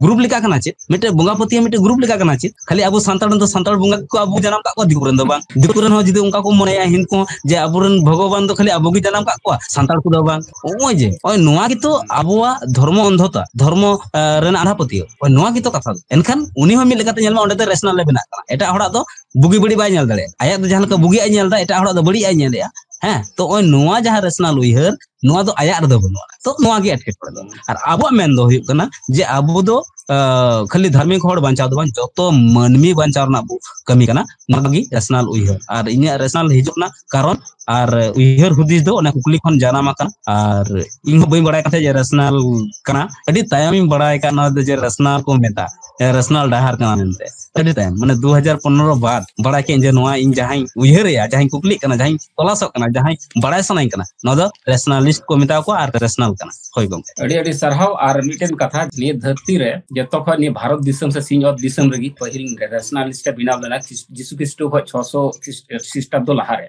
ᱜᱨᱩᱯ ᱞᱮᱠᱟ ᱠᱟᱱᱟ ᱪᱮᱫ? ᱢᱤᱫᱴᱮᱱ ᱵᱚᱸᱜᱟ ᱯᱟᱹᱛᱭᱟᱹᱣ ᱢᱤᱫᱴᱮᱱ ᱜᱨᱩᱯ ᱞᱮᱠᱟ ᱠᱟᱱᱟ ᱪᱮᱫ? ᱠᱷᱟᱹᱞᱤ ᱟᱵᱚ ᱥᱟᱱᱛᱟᱲ ᱨᱮᱱ ᱫᱚ ᱥᱟᱱᱛᱟᱲ ᱵᱚᱸᱜᱟ ᱠᱚ ᱟᱵᱚ ᱡᱟᱱᱟᱢ ᱠᱟᱜ ᱠᱚᱣᱟ, ᱫᱤᱠᱩ ᱨᱮᱱ ᱫᱚ ᱵᱟᱝ᱾ ᱫᱤᱠᱩ ᱨᱮᱱ ᱦᱚᱸ ᱡᱩᱫᱤ ᱚᱱᱠᱟ ᱠᱚ ᱢᱚᱱᱮᱭᱟ, ᱦᱤᱱᱫᱩ ᱠᱚ ᱡᱮ ᱟᱵᱚᱨᱮᱱ ᱵᱷᱚᱜᱚᱵᱟᱱ ᱫᱚ ᱠᱷᱟᱹᱞᱤ ᱟᱵᱚ ᱜᱮ ᱡᱟᱱᱟᱢ ᱠᱟᱜ ᱠᱚᱣᱟ, ᱥᱟᱱᱛᱟᱲ ᱠᱚᱫᱚ ᱵᱟᱝ᱾ ᱱᱚᱜᱼᱚᱭ ᱡᱮ, ᱱᱚᱜᱼᱚᱭ ᱱᱚᱣᱟ ᱜᱮᱛᱚ ᱟᱵᱚᱣᱟᱜ ᱫᱷᱚᱨᱢᱚ ᱚᱱᱫᱷᱚᱛᱟ, ᱫᱷᱚᱨᱢᱚ, ᱮ, ᱨᱮᱱᱟᱜ ᱟᱸᱫᱷᱟ ᱯᱟᱹᱛᱭᱟᱹᱣ᱾ ᱱᱚᱜᱼᱚᱭ ᱱᱚᱣᱟ ᱜᱮᱛᱚ ᱠᱟᱛᱷᱟ ᱫᱚ᱾ ᱮᱱᱠᱷᱟᱱ ᱩᱱᱤ ᱦᱚᱸ ᱢᱤᱫ ᱞᱮᱠᱟᱛᱮ ᱧᱮᱞ ᱢᱮ, ᱚᱸᱰᱮ ᱫᱚ ᱨᱮᱥᱱᱟᱞ ᱮ ᱵᱮᱱᱟᱜ ᱠᱟᱱᱟ᱾ ᱮᱴᱟᱜ ᱦᱚᱲᱟᱜ ᱫᱚ ᱵᱩᱜᱤ ᱵᱟᱹᱲᱤᱡ ᱵᱟᱭ ᱧᱮᱞ ᱫᱟᱲᱮᱭᱟᱜᱼᱟ᱾ ᱟᱭᱟᱜ ᱫᱚ ᱡᱟᱦᱟᱸ ᱞᱮᱠᱟ ᱵᱩᱜᱤᱭᱟᱜ ᱮ ᱧᱮᱞ ᱮᱫᱟ, ᱮᱴᱟᱜ ᱦᱚᱲᱟᱜ ᱫᱚ ᱵᱟᱹᱲᱤᱡ ᱟᱜ ᱮ ᱧᱮᱞᱮᱜᱼᱟ᱾ ᱦᱮᱸ, ᱛᱚ ᱱᱚᱜᱼᱚᱭ ᱱᱚᱣᱟ ᱡᱟᱦᱟᱸ ᱨᱮᱥᱱᱟᱞ ᱩᱭᱦᱟᱹᱨ, ᱱᱚᱣᱟ ᱫᱚ ᱟᱭᱟᱜ ᱨᱮᱫᱚ ᱵᱟᱹᱱᱩᱜᱼᱟ᱾ ᱛᱚ ᱱᱚᱣᱟ ᱜᱮ ᱮᱴᱠᱮᱴᱚᱬᱮ ᱫᱚ᱾ ᱟᱨ ᱟᱵᱚᱣᱟᱜ ᱢᱮᱱ ᱫᱚ ᱦᱩᱭᱩᱜ ᱠᱟᱱᱟ ᱡᱮ ᱟᱵᱚ ᱫᱚ, ᱟ, ᱠᱷᱟᱹᱞᱤ ᱫᱷᱟᱨᱢᱤᱠ ᱦᱚᱲ ᱵᱟᱧᱪᱟᱣ ᱫᱚ ᱵᱟᱝ, ᱡᱚᱛᱚ ᱢᱟᱹᱱᱢᱤ ᱵᱟᱧᱪᱟᱣ ᱨᱮᱱᱟᱜ ᱵᱚ ᱠᱟᱹᱢᱤ ᱠᱟᱱᱟ᱾ ᱱᱚᱣᱟ ᱜᱮ ᱨᱮᱥᱱᱟᱞ ᱩᱭᱦᱟᱹᱨ᱾ ᱟᱨ ᱤᱧᱟᱹᱜ ᱨᱮᱥᱱᱟᱞ ᱦᱤᱡᱩᱜ ᱨᱮᱱᱟᱜ ᱠᱟᱨᱚᱱ, ᱟᱨ ᱩᱭᱦᱟᱹᱨ ᱦᱩᱫᱤᱥ ᱫᱚ ᱚᱱᱟ ᱠᱩᱠᱞᱤ ᱠᱷᱚᱱ ᱡᱟᱱᱟᱢ ᱟᱠᱟᱱᱟ᱾ ᱟᱨ ᱤᱧ ᱦᱚᱸ ᱵᱟᱹᱧ ᱵᱟᱲᱟᱭ ᱠᱟᱱ ᱛᱟᱦᱮᱸᱫ ᱡᱮ ᱨᱮᱥᱱᱟᱞ ᱠᱟᱱᱟ, ᱟᱹᱰᱤ ᱛᱟᱭᱚᱢᱤᱧ ᱵᱟᱲᱟᱭ ᱠᱟᱱ ᱱᱚᱣᱟ ᱫᱚ ᱡᱮ ᱨᱮᱥᱱᱟᱞ ᱠᱚ ᱢᱮᱛᱟᱜᱼᱟ, ᱨᱮᱥᱱᱟᱞ ᱰᱟᱦᱟᱨ ᱠᱟᱱᱟ ᱢᱮᱱᱛᱮ᱾ ᱟᱹᱰᱤ ᱛᱟᱭᱚᱢ, ᱢᱟᱱᱮ ᱫᱩ ᱦᱟᱡᱟᱨ ᱯᱚᱱᱨᱚ ᱵᱟᱫ ᱵᱟᱲᱟᱭ ᱠᱮᱫ ᱡᱮ ᱱᱚᱣᱟ ᱤᱧ ᱡᱟᱦᱟᱸᱧ ᱩᱭᱦᱟᱹᱨᱮᱜᱼᱟ, ᱡᱟᱦᱟᱸᱧ ᱠᱩᱠᱞᱤᱜ ᱠᱟᱱᱟ, ᱡᱟᱦᱟᱸᱧ ᱛᱚᱞᱟᱥᱚᱜ ᱠᱟᱱᱟ, ᱡᱟᱦᱟᱸᱧ ᱵᱟᱲᱟᱭ ᱥᱟᱱᱟᱧ ᱠᱟᱱᱟ, ᱱᱚᱣᱟ ᱫᱚ ᱨᱮᱥᱱᱟᱞᱤᱥᱴ ᱠᱚ ᱢᱮᱛᱟ ᱠᱚᱣᱟ ᱟᱨ ᱨᱮᱥᱱᱟᱞ ᱠᱟᱱᱟ᱾ ᱦᱳᱭ ᱜᱚᱝᱠᱮ᱾ ᱟᱹᱰᱤ ᱟᱹᱰᱤ ᱥᱟᱨᱦᱟᱣ᱾ ᱟᱨ ᱢᱤᱫᱴᱮᱱ ᱠᱟᱛᱷᱟ, ᱱᱤᱭᱟᱹ ᱫᱷᱟᱹᱨᱛᱤ ᱨᱮ ᱡᱚᱛᱚ ᱠᱷᱚᱱ ᱱᱤᱭᱟᱹ ᱵᱷᱟᱨᱚᱛ ᱫᱤᱥᱚᱢ ᱥᱮ ᱥᱤᱧᱚᱛ ᱫᱤᱥᱚᱢ ᱨᱮᱜᱮ ᱯᱟᱹᱦᱤᱞ ᱨᱮᱥᱱᱟᱞᱤᱥᱴ ᱮ ᱵᱮᱱᱟᱣ ᱞᱮᱱᱟ ᱡᱤᱥᱩ ᱠᱷᱨᱤᱥᱴᱚ ᱠᱷᱚᱱ ᱪᱷᱚᱥᱚ ᱠᱷᱨᱤᱥᱴᱟᱵᱫᱚ ᱞᱟᱦᱟᱨᱮ᱾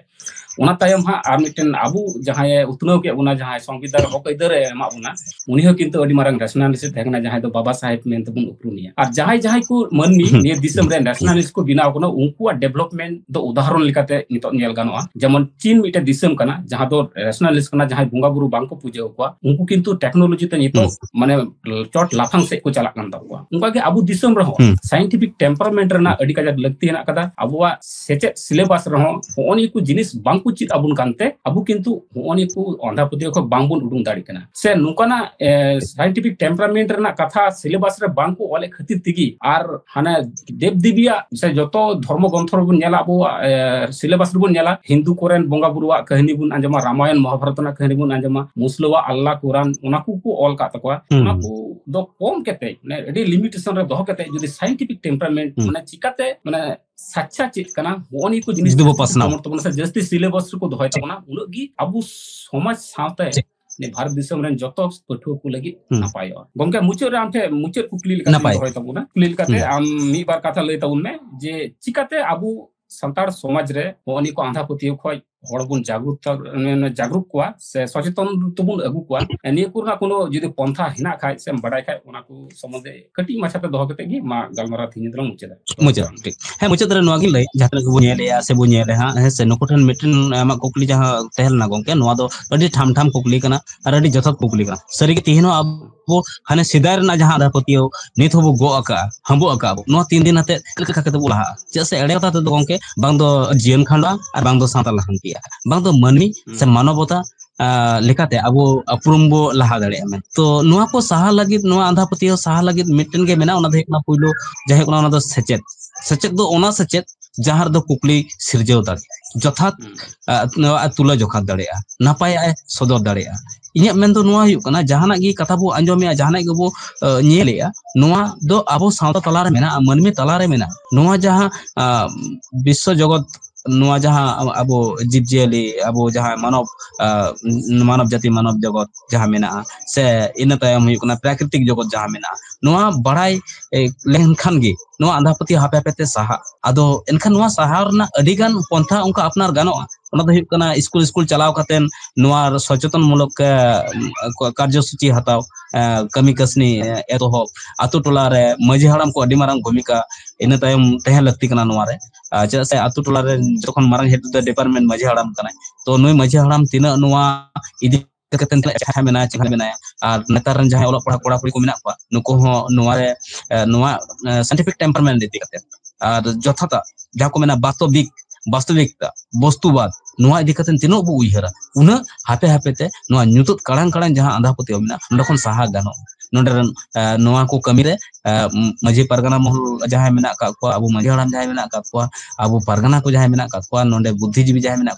ᱚᱱᱟ ᱛᱟᱭᱚᱢ ᱦᱟᱸᱜ ᱟᱨ ᱢᱤᱫᱴᱮᱱ ᱟᱵᱚ ᱡᱟᱦᱟᱸᱭ ᱩᱛᱱᱟᱹᱣ ᱠᱮᱫ ᱵᱚᱱᱟ, ᱡᱟᱦᱟᱸᱭ ᱥᱚᱝᱵᱤᱫᱷᱟᱱ ᱨᱮ ᱦᱚᱠ ᱟᱹᱭᱫᱟᱹᱨ ᱮ ᱮᱢᱟᱜ ᱵᱚᱱᱟ, ᱩᱱᱤ ᱦᱚᱸ ᱠᱤᱱᱛᱩ ᱟᱹᱰᱤ ᱢᱟᱨᱟᱝ ᱨᱮᱥᱱᱟᱞᱤᱥᱴ ᱛᱟᱦᱮᱸ ᱠᱟᱱᱟ, ᱡᱟᱦᱟᱸᱭ ᱫᱚ ᱵᱟᱵᱟ ᱥᱟᱦᱮᱵ ᱢᱮᱱᱛᱮᱵᱚᱱ ᱩᱯᱨᱩᱢᱮᱭᱟ᱾ ᱟᱨ ᱡᱟᱦᱟᱸᱭ ᱡᱟᱦᱟᱸᱭ ᱠᱚ ᱢᱟᱹᱱᱢᱤ ᱱᱤᱭᱟᱹ ᱫᱤᱥᱚᱢ ᱨᱮ ᱨᱮᱥᱱᱟᱞᱤᱥᱴ ᱠᱚ ᱵᱮᱱᱟᱣ ᱠᱟᱱᱟ, ᱩᱱᱠᱩᱣᱟᱜ ᱰᱮᱵᱷᱞᱚᱯᱢᱮᱱᱴ ᱫᱚ ᱩᱫᱟᱦᱚᱨᱚᱱ ᱞᱮᱠᱟᱛᱮ ᱱᱤᱛᱚᱜ ᱧᱮᱞ ᱜᱟᱱᱚᱜᱼᱟ᱾ ᱡᱮᱢᱚᱱ ᱪᱤᱱ ᱢᱤᱫᱴᱮᱱ ᱫᱤᱥᱚᱢ ᱠᱟᱱᱟ, ᱡᱟᱦᱟᱸ ᱫᱚ ᱨᱮᱥᱱᱟᱞᱤᱥᱴ ᱠᱟᱱᱟ, ᱡᱟᱦᱟᱸᱭ ᱵᱚᱸᱜᱟ ᱵᱩᱨᱩ ᱵᱟᱝ ᱠᱚ ᱯᱩᱡᱟᱹ ᱟᱠᱚᱣᱟ, ᱩᱱᱠᱩ ᱠᱤᱱᱛᱩ ᱴᱮᱠᱱᱳᱞᱚᱡᱤ ᱛᱮ ᱱᱤᱛᱚᱜ ᱢᱟᱱᱮ ᱪᱚᱴ ᱞᱟᱯᱷᱟᱝ ᱥᱮᱫ ᱠᱚ ᱪᱟᱞᱟᱜ ᱠᱟᱱ ᱛᱟᱠᱚᱣᱟ᱾ ᱚᱱᱠᱟᱜᱮ ᱟᱵᱚ ᱫᱤᱥᱚᱢ ᱨᱮᱦᱚᱸ ᱥᱟᱭᱮᱱᱴᱤᱯᱷᱤᱠ ᱴᱮᱢᱯᱟᱨᱟᱢᱮᱱᱴ ᱨᱮᱱᱟᱜ ᱟᱹᱰᱤ ᱠᱟᱡᱟᱠ ᱞᱟᱹᱠᱛᱤ ᱦᱮᱱᱟᱜ ᱟᱠᱟᱫᱟ᱾ ᱟᱵᱚᱣᱟᱜ ᱥᱮᱪᱮᱫ ᱥᱤᱞᱮᱵᱟᱥ ᱨᱮᱦᱚᱸ ᱦᱚᱸᱜᱼᱚ ᱱᱤᱭᱟᱹ ᱠᱚ ᱡᱤᱱᱤᱥ ᱵᱟᱝ ᱠᱚ ᱪᱮᱫ ᱟᱵᱚᱱ ᱠᱟᱱᱛᱮ ᱟᱵᱚ ᱠᱤᱱᱛᱩ ᱦᱚᱸᱜᱼᱚ ᱱᱤᱭᱟᱹ ᱠᱚ ᱟᱸᱫᱷᱟ ᱯᱟᱹᱛᱭᱟᱹᱣ ᱠᱷᱚᱱ ᱵᱟᱝ ᱵᱚᱱ ᱩᱰᱩᱝ ᱫᱟᱲᱮᱭᱟᱜ ᱠᱟᱱᱟ᱾ ᱥᱮ ᱱᱚᱝᱠᱟᱱᱟᱜ, ᱮ, ᱥᱟᱭᱮᱱᱴᱤᱯᱷᱤᱠ ᱴᱮᱢᱯᱟᱨᱟᱢᱮᱱᱴ ᱨᱮᱱᱟᱜ ᱠᱟᱛᱷᱟ ᱥᱤᱞᱮᱵᱟᱥ ᱨᱮ ᱵᱟᱝ ᱠᱚ ᱚᱞᱮᱫ ᱠᱷᱟᱹᱛᱤᱨ ᱛᱮᱜᱮ ᱟᱨ ᱦᱟᱱᱮ ᱫᱮᱵ ᱫᱮᱵᱤᱭᱟᱜ ᱥᱮ ᱡᱚᱛᱚ ᱫᱷᱚᱨᱢᱚ ᱜᱨᱚᱱᱛᱷᱚ ᱨᱮᱵᱚᱱ ᱧᱮᱞᱟ, ᱟᱵᱚᱣᱟᱜ, ᱮ, ᱥᱤᱞᱮᱵᱟᱥ ᱨᱮᱵᱚᱱ ᱧᱮᱞᱟ, ᱦᱤᱱᱫᱩ ᱠᱚᱨᱮᱱ ᱵᱚᱸᱜᱟ ᱵᱩᱨᱩᱣᱟᱜ ᱠᱟᱹᱦᱱᱤ ᱵᱚᱱ ᱟᱸᱡᱚᱢᱟ, ᱨᱟᱢᱟᱭᱚᱱ ᱢᱚᱦᱟᱵᱷᱟᱨᱚᱛ ᱨᱮᱱᱟᱜ ᱠᱟᱹᱦᱱᱤ ᱵᱚᱱ ᱟᱸᱡᱚᱢᱟ, ᱢᱩᱥᱞᱟᱹᱣᱟᱜ ᱟᱞᱞᱟ ᱠᱩᱨᱟᱱ, ᱚᱱᱟ ᱠᱚᱠᱚ ᱚᱞ ᱠᱟᱜ ᱛᱟᱠᱚᱣᱟ᱾ ᱦᱩᱸ᱾ ᱚᱱᱟ ᱠᱚ ᱫᱚ ᱠᱚᱢ ᱠᱟᱛᱮ, ᱢᱟᱱᱮ ᱟᱹᱰᱤ ᱞᱤᱢᱤᱴᱮᱥᱚᱱ ᱨᱮ ᱫᱚᱦᱚ ᱠᱟᱛᱮ ᱡᱩᱫᱤ ᱥᱟᱭᱮᱱᱴᱤᱯᱷᱤᱠ ᱴᱮᱢᱯᱟᱨᱟᱢᱮᱱᱴ, ᱦᱩᱸ᱾ ᱢᱟᱱᱮ ᱪᱤᱠᱟᱛᱮ, ᱢᱟᱱᱮ ᱥᱟᱪᱪᱟ ᱪᱮᱫ ᱠᱟᱱᱟ, ᱦᱚᱸᱜᱼᱚ ᱱᱤᱭᱟᱹ ᱠᱚ ᱡᱤᱱᱤᱥ ᱡᱩᱫᱤ ᱵᱚ ᱡᱟᱹᱥᱛᱤ ᱯᱟᱥᱱᱟᱣᱟ᱾ ᱠᱟᱢᱚᱨ ᱛᱟᱵᱚᱱᱟ ᱥᱮ ᱡᱟᱹᱥᱛᱤ ᱥᱤᱞᱮᱵᱟᱥ ᱨᱮᱠᱚ ᱫᱚᱦᱚᱭ ᱴᱷᱤᱠ᱾ ᱛᱟᱵᱚᱱᱟ, ᱩᱱᱟᱹᱜ ᱜᱮ ᱟᱵᱚ ᱥᱚᱢᱟᱡᱽ ᱥᱟᱶᱛᱮ ᱴᱷᱤᱠ᱾ ᱱᱤᱭᱟᱹ ᱵᱷᱟᱨᱚᱛ ᱫᱤᱥᱚᱢ ᱨᱮᱱ ᱡᱚᱛᱚ ᱯᱟᱹᱴᱷᱩᱣᱟᱹ ᱠᱚ ᱞᱟᱹᱜᱤᱫ ᱦᱩᱸ᱾ ᱱᱟᱯᱟᱭᱚᱜᱼᱟ᱾ ᱜᱚᱝᱠᱮ, ᱢᱩᱪᱟᱹᱫ ᱨᱮ ᱟᱢ ᱴᱷᱮᱱ ᱢᱩᱪᱟᱹᱫ ᱠᱩᱠᱞᱤ ᱞᱮᱠᱟᱛᱮᱧ ᱱᱟᱯᱟᱭ᱾ ᱫᱚᱦᱚᱭ ᱛᱟᱵᱚᱱᱟ, ᱠᱩᱠᱞᱤ ᱞᱮᱠᱟᱛᱮ ᱦᱩᱸ᱾ ᱟᱢ ᱢᱤᱫ ᱵᱟᱨ ᱠᱟᱛᱷᱟ ᱞᱟᱹᱭ ᱛᱟᱵᱚᱱ ᱢᱮ ᱡᱮ ᱪᱤᱠᱟᱛᱮ ᱟᱵᱚ ᱥᱟᱱᱛᱟᱲ ᱥᱚᱢᱟᱡᱽ ᱨᱮ ᱦᱚᱸᱜᱼᱚ ᱱᱤᱭᱟᱹ ᱠᱚ ᱟᱸᱫᱷᱟ ᱯᱟᱹᱛᱭᱟᱹᱣ ᱠᱷᱚᱡ ᱦᱚᱲ ᱵᱚᱱ ᱡᱟᱜᱽᱨᱩᱠ ᱛᱟ-, ᱢᱟᱱᱮ ᱡᱟᱜᱽᱨᱩᱠ ᱠᱚᱣᱟ ᱥᱮ ᱥᱚᱪᱮᱛᱚᱱ ᱛᱮᱵᱚᱱ ᱟᱹᱜᱩ ᱠᱚᱣᱟ, ᱱᱤᱭᱟᱹ ᱠᱚᱨᱮᱱᱟᱜ ᱠᱳᱱᱳ ᱡᱩᱫᱤ ᱯᱚᱱᱛᱷᱟ ᱦᱮᱱᱟᱜ ᱠᱷᱟᱡ ᱥᱮᱢ ᱵᱟᱰᱟᱭ ᱠᱷᱟᱡ, ᱚᱱᱟ ᱠᱚ ᱥᱚᱢᱵᱚᱱᱫᱷᱮ ᱠᱟᱹᱴᱤᱡ ᱢᱟᱪᱷᱟᱛᱮ ᱫᱚᱦᱚ ᱠᱟᱛᱮ ᱜᱮ ᱢᱟ ᱜᱟᱞᱢᱟᱨᱟᱣ ᱛᱮᱦᱮᱧ ᱫᱚᱞᱟᱝ ᱢᱩᱪᱟᱹᱫᱟ᱾ ᱢᱩᱪᱟᱹᱫ, ᱴᱷᱤᱠ᱾ ᱦᱮᱸ, ᱢᱩᱪᱟᱹᱫ ᱨᱮ ᱱᱚᱣᱟ ᱜᱤᱧ ᱞᱟᱹᱭ, ᱡᱟᱦᱟᱸ ᱛᱤᱱᱟᱹᱜ ᱜᱮᱵᱚᱱ ᱧᱮᱞᱮᱜᱼᱟ ᱥᱮ ᱵᱚᱱ ᱧᱮᱞᱮᱜᱼᱟ ᱦᱟᱸᱜ, ᱦᱮᱸ ᱥᱮ, ᱱᱩᱠᱩ ᱴᱷᱮᱱ ᱢᱤᱫᱴᱮᱱ ᱟᱢᱟᱜ ᱠᱩᱠᱞᱤ ᱡᱟᱦᱟᱸ ᱛᱟᱦᱮᱸ ᱞᱮᱱᱟ ᱜᱚᱝᱠᱮ, ᱱᱚᱣᱟ ᱫᱚ ᱟᱹᱰᱤ ᱴᱷᱟᱢ ᱴᱷᱟᱢ ᱠᱩᱠᱞᱤ ᱠᱟᱱᱟ ᱟᱨ ᱟᱹᱰᱤ ᱡᱚᱛᱷᱟᱛ ᱠᱩᱠᱞᱤ ᱠᱟᱱᱟ᱾ ᱥᱟᱹᱨᱤᱜᱮ ᱛᱮᱦᱮᱧ ᱦᱚᱸ ᱟᱵᱚ ᱦᱟᱱᱮ ᱥᱮᱫᱟᱭ ᱨᱮᱱᱟᱜ ᱡᱟᱦᱟᱸ ᱟᱸᱫᱷᱟ ᱯᱟᱹᱛᱭᱟᱹᱣ ᱱᱤᱛ ᱦᱚᱸᱵᱚ ᱜᱚᱜ ᱟᱠᱟᱜᱼᱟ, ᱦᱟᱸᱵᱚᱜ ᱟᱠᱟᱜᱼᱟ ᱵᱚ, ᱱᱚᱣᱟ ᱛᱤᱱ ᱫᱤᱱ ᱟᱛᱮ ᱪᱮᱫ ᱞᱮᱠᱟ ᱠᱟᱛᱮ ᱵᱚ ᱞᱟᱦᱟᱜᱼᱟ? ᱪᱮᱫᱟᱜ ᱥᱮ ᱮᱲᱮ ᱠᱟᱛᱷᱟ ᱛᱮᱫᱚ ᱜᱚᱝᱠᱮ, ᱵᱟᱝ ᱫᱚ ᱡᱤᱭᱚᱱ ᱠᱷᱟᱸᱰᱟᱜᱼᱟ ᱟᱨ ᱵᱟᱝ ᱫᱚ ᱥᱟᱶᱛᱟ ᱞᱟᱦᱟᱱᱛᱤᱜᱼᱟ, ᱵᱟᱝ ᱫᱚ ᱢᱟᱹᱱᱢᱤ ᱦᱩᱸ᱾ ᱥᱮ ᱢᱟᱱᱚᱵᱚᱛᱟ ᱟᱸ, ᱞᱮᱠᱟᱛᱮ ᱟᱵᱚ ᱩᱯᱨᱩᱢ ᱵᱚ ᱞᱟᱦᱟ ᱫᱟᱲᱮᱭᱟᱜᱼᱟ ᱢᱮᱱᱛᱮ᱾ ᱛᱚ, ᱱᱚᱣᱟ ᱠᱚ ᱥᱟᱦᱟ ᱞᱟᱹᱜᱤᱫ, ᱱᱚᱣᱟ ᱟᱸᱫᱷᱟ ᱯᱟᱹᱛᱭᱟᱹᱣ ᱥᱟᱦᱟ ᱞᱟᱹᱜᱤᱫ ᱢᱤᱫᱴᱮᱱ ᱜᱮ ᱢᱮᱱᱟᱜᱼᱟ, ᱚᱱᱟ ᱫᱚ ᱦᱩᱭᱩᱜ ᱠᱟᱱᱟ, ᱯᱩᱭᱞᱩ ᱡᱟᱦᱟᱸ ᱦᱩᱭᱩᱜ ᱠᱟᱱᱟ, ᱚᱱᱟ ᱫᱚ ᱥᱮᱪᱮᱫ᱾ ᱥᱮᱪᱮᱫ ᱫᱚ ᱚᱱᱟ ᱥᱮᱪᱮᱫ ᱡᱟᱦᱟᱸ ᱨᱮᱫᱚ ᱠᱩᱠᱞᱤ ᱥᱤᱨᱡᱟᱹᱣ ᱫᱟᱲᱮ᱾ ᱡᱚᱛᱷᱟᱛ ᱟᱜ, ᱱᱚᱣᱟ ᱛᱩᱞᱟᱹ ᱡᱚᱠᱷᱟ ᱫᱟᱲᱮᱭᱟᱜᱼᱟ, ᱱᱟᱯᱟᱭᱟᱜ ᱮ ᱥᱚᱫᱚᱨ ᱫᱟᱲᱮᱭᱟᱜᱼᱟ᱾ ᱤᱧᱟᱹᱜ ᱢᱮᱱ ᱫᱚ ᱱᱚᱣᱟ ᱦᱩᱭᱩᱜ ᱠᱟᱱᱟ, ᱡᱟᱦᱟᱱᱟᱜ ᱜᱮ ᱠᱟᱛᱷᱟ ᱵᱚ ᱟᱸᱡᱚᱢᱮᱜᱼᱟ, ᱡᱟᱦᱟᱱᱟᱜ ᱜᱮᱵᱚ ᱟᱜ, ᱧᱮᱞᱮᱜᱼᱟ, ᱱᱚᱣᱟ ᱫᱚ ᱟᱵᱚ ᱥᱟᱶᱛᱟ ᱛᱟᱞᱟᱨᱮ ᱢᱮᱱᱟᱜᱼᱟ, ᱢᱟᱹᱱᱢᱤ ᱛᱟᱞᱟᱨᱮ ᱢᱮᱱᱟᱜᱼᱟ᱾ ᱱᱚᱣᱟ ᱡᱟᱦᱟᱸ ᱟᱜ, ᱵᱤᱥᱥᱚ ᱡᱚᱜᱚᱛ, ᱱᱚᱣᱟ ᱡᱟᱦᱟᱸ ᱟᱵᱚ ᱡᱤᱵᱽ ᱡᱤᱭᱟᱹᱞᱤ, ᱟᱵᱚ ᱡᱟᱦᱟᱸ ᱢᱟᱱᱚᱵ ᱟᱜ, ᱢᱟᱱᱚᱵ ᱡᱟᱹᱛᱤ, ᱢᱟᱱᱚᱵ ᱡᱚᱜᱚᱛ ᱡᱟᱦᱟᱸ ᱢᱮᱱᱟᱜᱼᱟ, ᱥᱮ ᱤᱱᱟᱹ ᱛᱟᱭᱚᱢ ᱦᱩᱭᱩᱜ ᱠᱟᱱᱟ ᱯᱨᱟᱠᱨᱤᱛᱤᱠ ᱡᱚᱜᱚᱛ ᱡᱟᱦᱟᱸ ᱢᱮᱱᱟᱜᱼᱟ, ᱱᱚᱣᱟ ᱵᱟᱲᱟᱭ ᱮ, ᱞᱮᱱᱠᱷᱟᱱ ᱜᱮ ᱱᱚᱣᱟ ᱟᱸᱫᱷᱟ ᱯᱟᱹᱛᱭᱟᱹᱣ ᱦᱟᱯᱮ ᱦᱟᱯᱮ ᱛᱮ ᱥᱟᱦᱟᱜ᱾ ᱟᱫᱚ ᱮᱱᱠᱷᱟᱱ ᱱᱚᱣᱟ ᱥᱟᱦᱟᱣ ᱨᱮᱱᱟᱜ ᱟᱹᱰᱤ ᱜᱟᱱ ᱯᱚᱱᱛᱷᱟ ᱚᱱᱠᱟ ᱟᱯᱱᱟᱨ ᱜᱟᱱᱚᱜᱼᱟ᱾ ᱚᱱᱟ ᱫᱚ ᱦᱩᱭᱩᱜ ᱠᱟᱱᱟ ᱥᱠᱩᱞ ᱥᱠᱩᱞ ᱪᱟᱞᱟᱣ ᱠᱟᱛᱮ ᱱᱚᱣᱟ ᱥᱚᱪᱮᱛᱚᱱ ᱢᱩᱞᱚᱠ, ᱮ, ᱠᱟᱨᱡᱚᱥᱩᱪᱤ ᱦᱟᱛᱟᱣ, ᱮ, ᱠᱟᱹᱢᱤ ᱠᱟᱹᱥᱱᱤ, ᱮ, ᱮᱛᱚᱦᱚᱵ, ᱟᱛᱳ ᱴᱚᱞᱟ ᱨᱮ ᱢᱟᱹᱡᱷᱤ ᱦᱟᱲᱟᱢ ᱠᱚ ᱟᱹᱰᱤ ᱢᱟᱨᱟᱝ ᱵᱷᱩᱢᱤᱠᱟ ᱤᱱᱟᱹ ᱛᱟᱭᱚᱢ ᱛᱟᱦᱮᱸ ᱞᱟᱹᱠᱛᱤ ᱠᱟᱱᱟ ᱱᱚᱣᱟ ᱨᱮ᱾ ᱟᱨ ᱪᱮᱫᱟᱜ ᱥᱮ ᱟᱛᱳ ᱴᱚᱞᱟ ᱨᱮ ᱡᱚᱛᱚ ᱠᱷᱚᱱ ᱢᱟᱨᱟᱝ head ᱫᱚ department ᱢᱟᱹᱡᱷᱤ ᱦᱟᱲᱟᱢ ᱠᱟᱱᱟᱭ᱾ ᱛᱚ ᱱᱩᱭ ᱢᱟᱹᱡᱷᱤ ᱦᱟᱲᱟᱢ ᱛᱤᱱᱟᱹᱜ ᱱᱚᱣᱟ ᱤᱫᱤ ᱠᱟᱛᱮ ᱪᱮᱫ ᱢᱮᱱᱟᱭᱟ, ᱪᱮᱫ ᱢᱮᱱᱟᱭᱟ, ᱟᱨ ᱱᱮᱛᱟᱨ ᱨᱮᱱ ᱡᱟᱦᱟᱸᱭ ᱚᱞᱚᱜ ᱯᱟᱲᱦᱟᱜ ᱠᱚᱲᱟ ᱠᱩᱲᱤ ᱠᱚ ᱢᱮᱱᱟᱜ ᱠᱚᱣᱟ, ᱱᱩᱠᱩ ᱦᱚᱸ ᱱᱚᱣᱟ ᱨᱮ, ᱮ, ᱱᱚᱣᱟ, ᱮ, scientific temperament ᱤᱫᱤ ᱠᱟᱛᱮ ᱟᱨ ᱡᱚᱛᱷᱟᱛᱟᱜ ᱡᱟᱦᱟᱸ ᱠᱚ ᱢᱮᱱᱟ ᱵᱟᱥᱛᱚᱵᱤᱠ, ᱵᱟᱥᱛᱚᱵᱤᱠᱛᱟ, ᱵᱚᱥᱛᱩᱵᱟᱫ, ᱱᱚᱣᱟ ᱤᱫᱤ ᱠᱟᱛᱮ ᱛᱤᱱᱟᱹᱜ ᱵᱚ ᱩᱭᱦᱟᱹᱨᱟ, ᱩᱱᱟᱹᱜ ᱦᱟᱯᱮ ᱦᱟᱯᱮ ᱛᱮ ᱱᱚᱣᱟ ᱧᱩᱛᱟᱹᱛ ᱠᱟᱲᱟᱝ ᱠᱟᱲᱟᱝ ᱡᱟᱦᱟᱸ ᱟᱸᱫᱷᱟ ᱯᱟᱹᱛᱭᱟᱹᱣ ᱢᱮᱱᱟᱜᱼᱟ, ᱱᱚᱸᱰᱮ ᱠᱷᱚᱱ ᱥᱟᱦᱟ ᱜᱟᱱᱚᱜᱼᱟ᱾ ᱱᱚᱸᱰᱮ ᱨᱮᱱ, ᱮ, ᱱᱚᱣᱟ ᱠᱚ ᱠᱟᱹᱢᱤ ᱨᱮ, ᱮ, ᱢᱟᱹᱡᱷᱤ ᱯᱟᱨᱜᱟᱱᱟ ᱢᱚᱦᱚᱞ ᱡᱟᱦᱟᱸᱭ ᱢᱮᱱᱟᱜ ᱟᱠᱟᱫ ᱠᱚᱣᱟ, ᱟᱵᱚ ᱢᱟᱹᱡᱷᱤ ᱦᱟᱲᱟᱢ ᱡᱟᱦᱟᱸᱭ ᱢᱮᱱᱟᱜ ᱟᱠᱟᱫ ᱠᱚᱣᱟ, ᱟᱵᱚ ᱯᱟᱨᱜᱟᱱᱟ ᱠᱚ ᱡᱟᱦᱟᱸᱭ ᱢᱮᱱᱟᱜ ᱟᱠᱟᱫ ᱠᱚᱣᱟ, ᱱᱚᱸᱰᱮ ᱵᱩᱫᱽᱫᱷᱤᱡᱤᱵᱤ ᱡᱟᱦᱟᱸᱭ ᱢᱮᱱᱟᱜ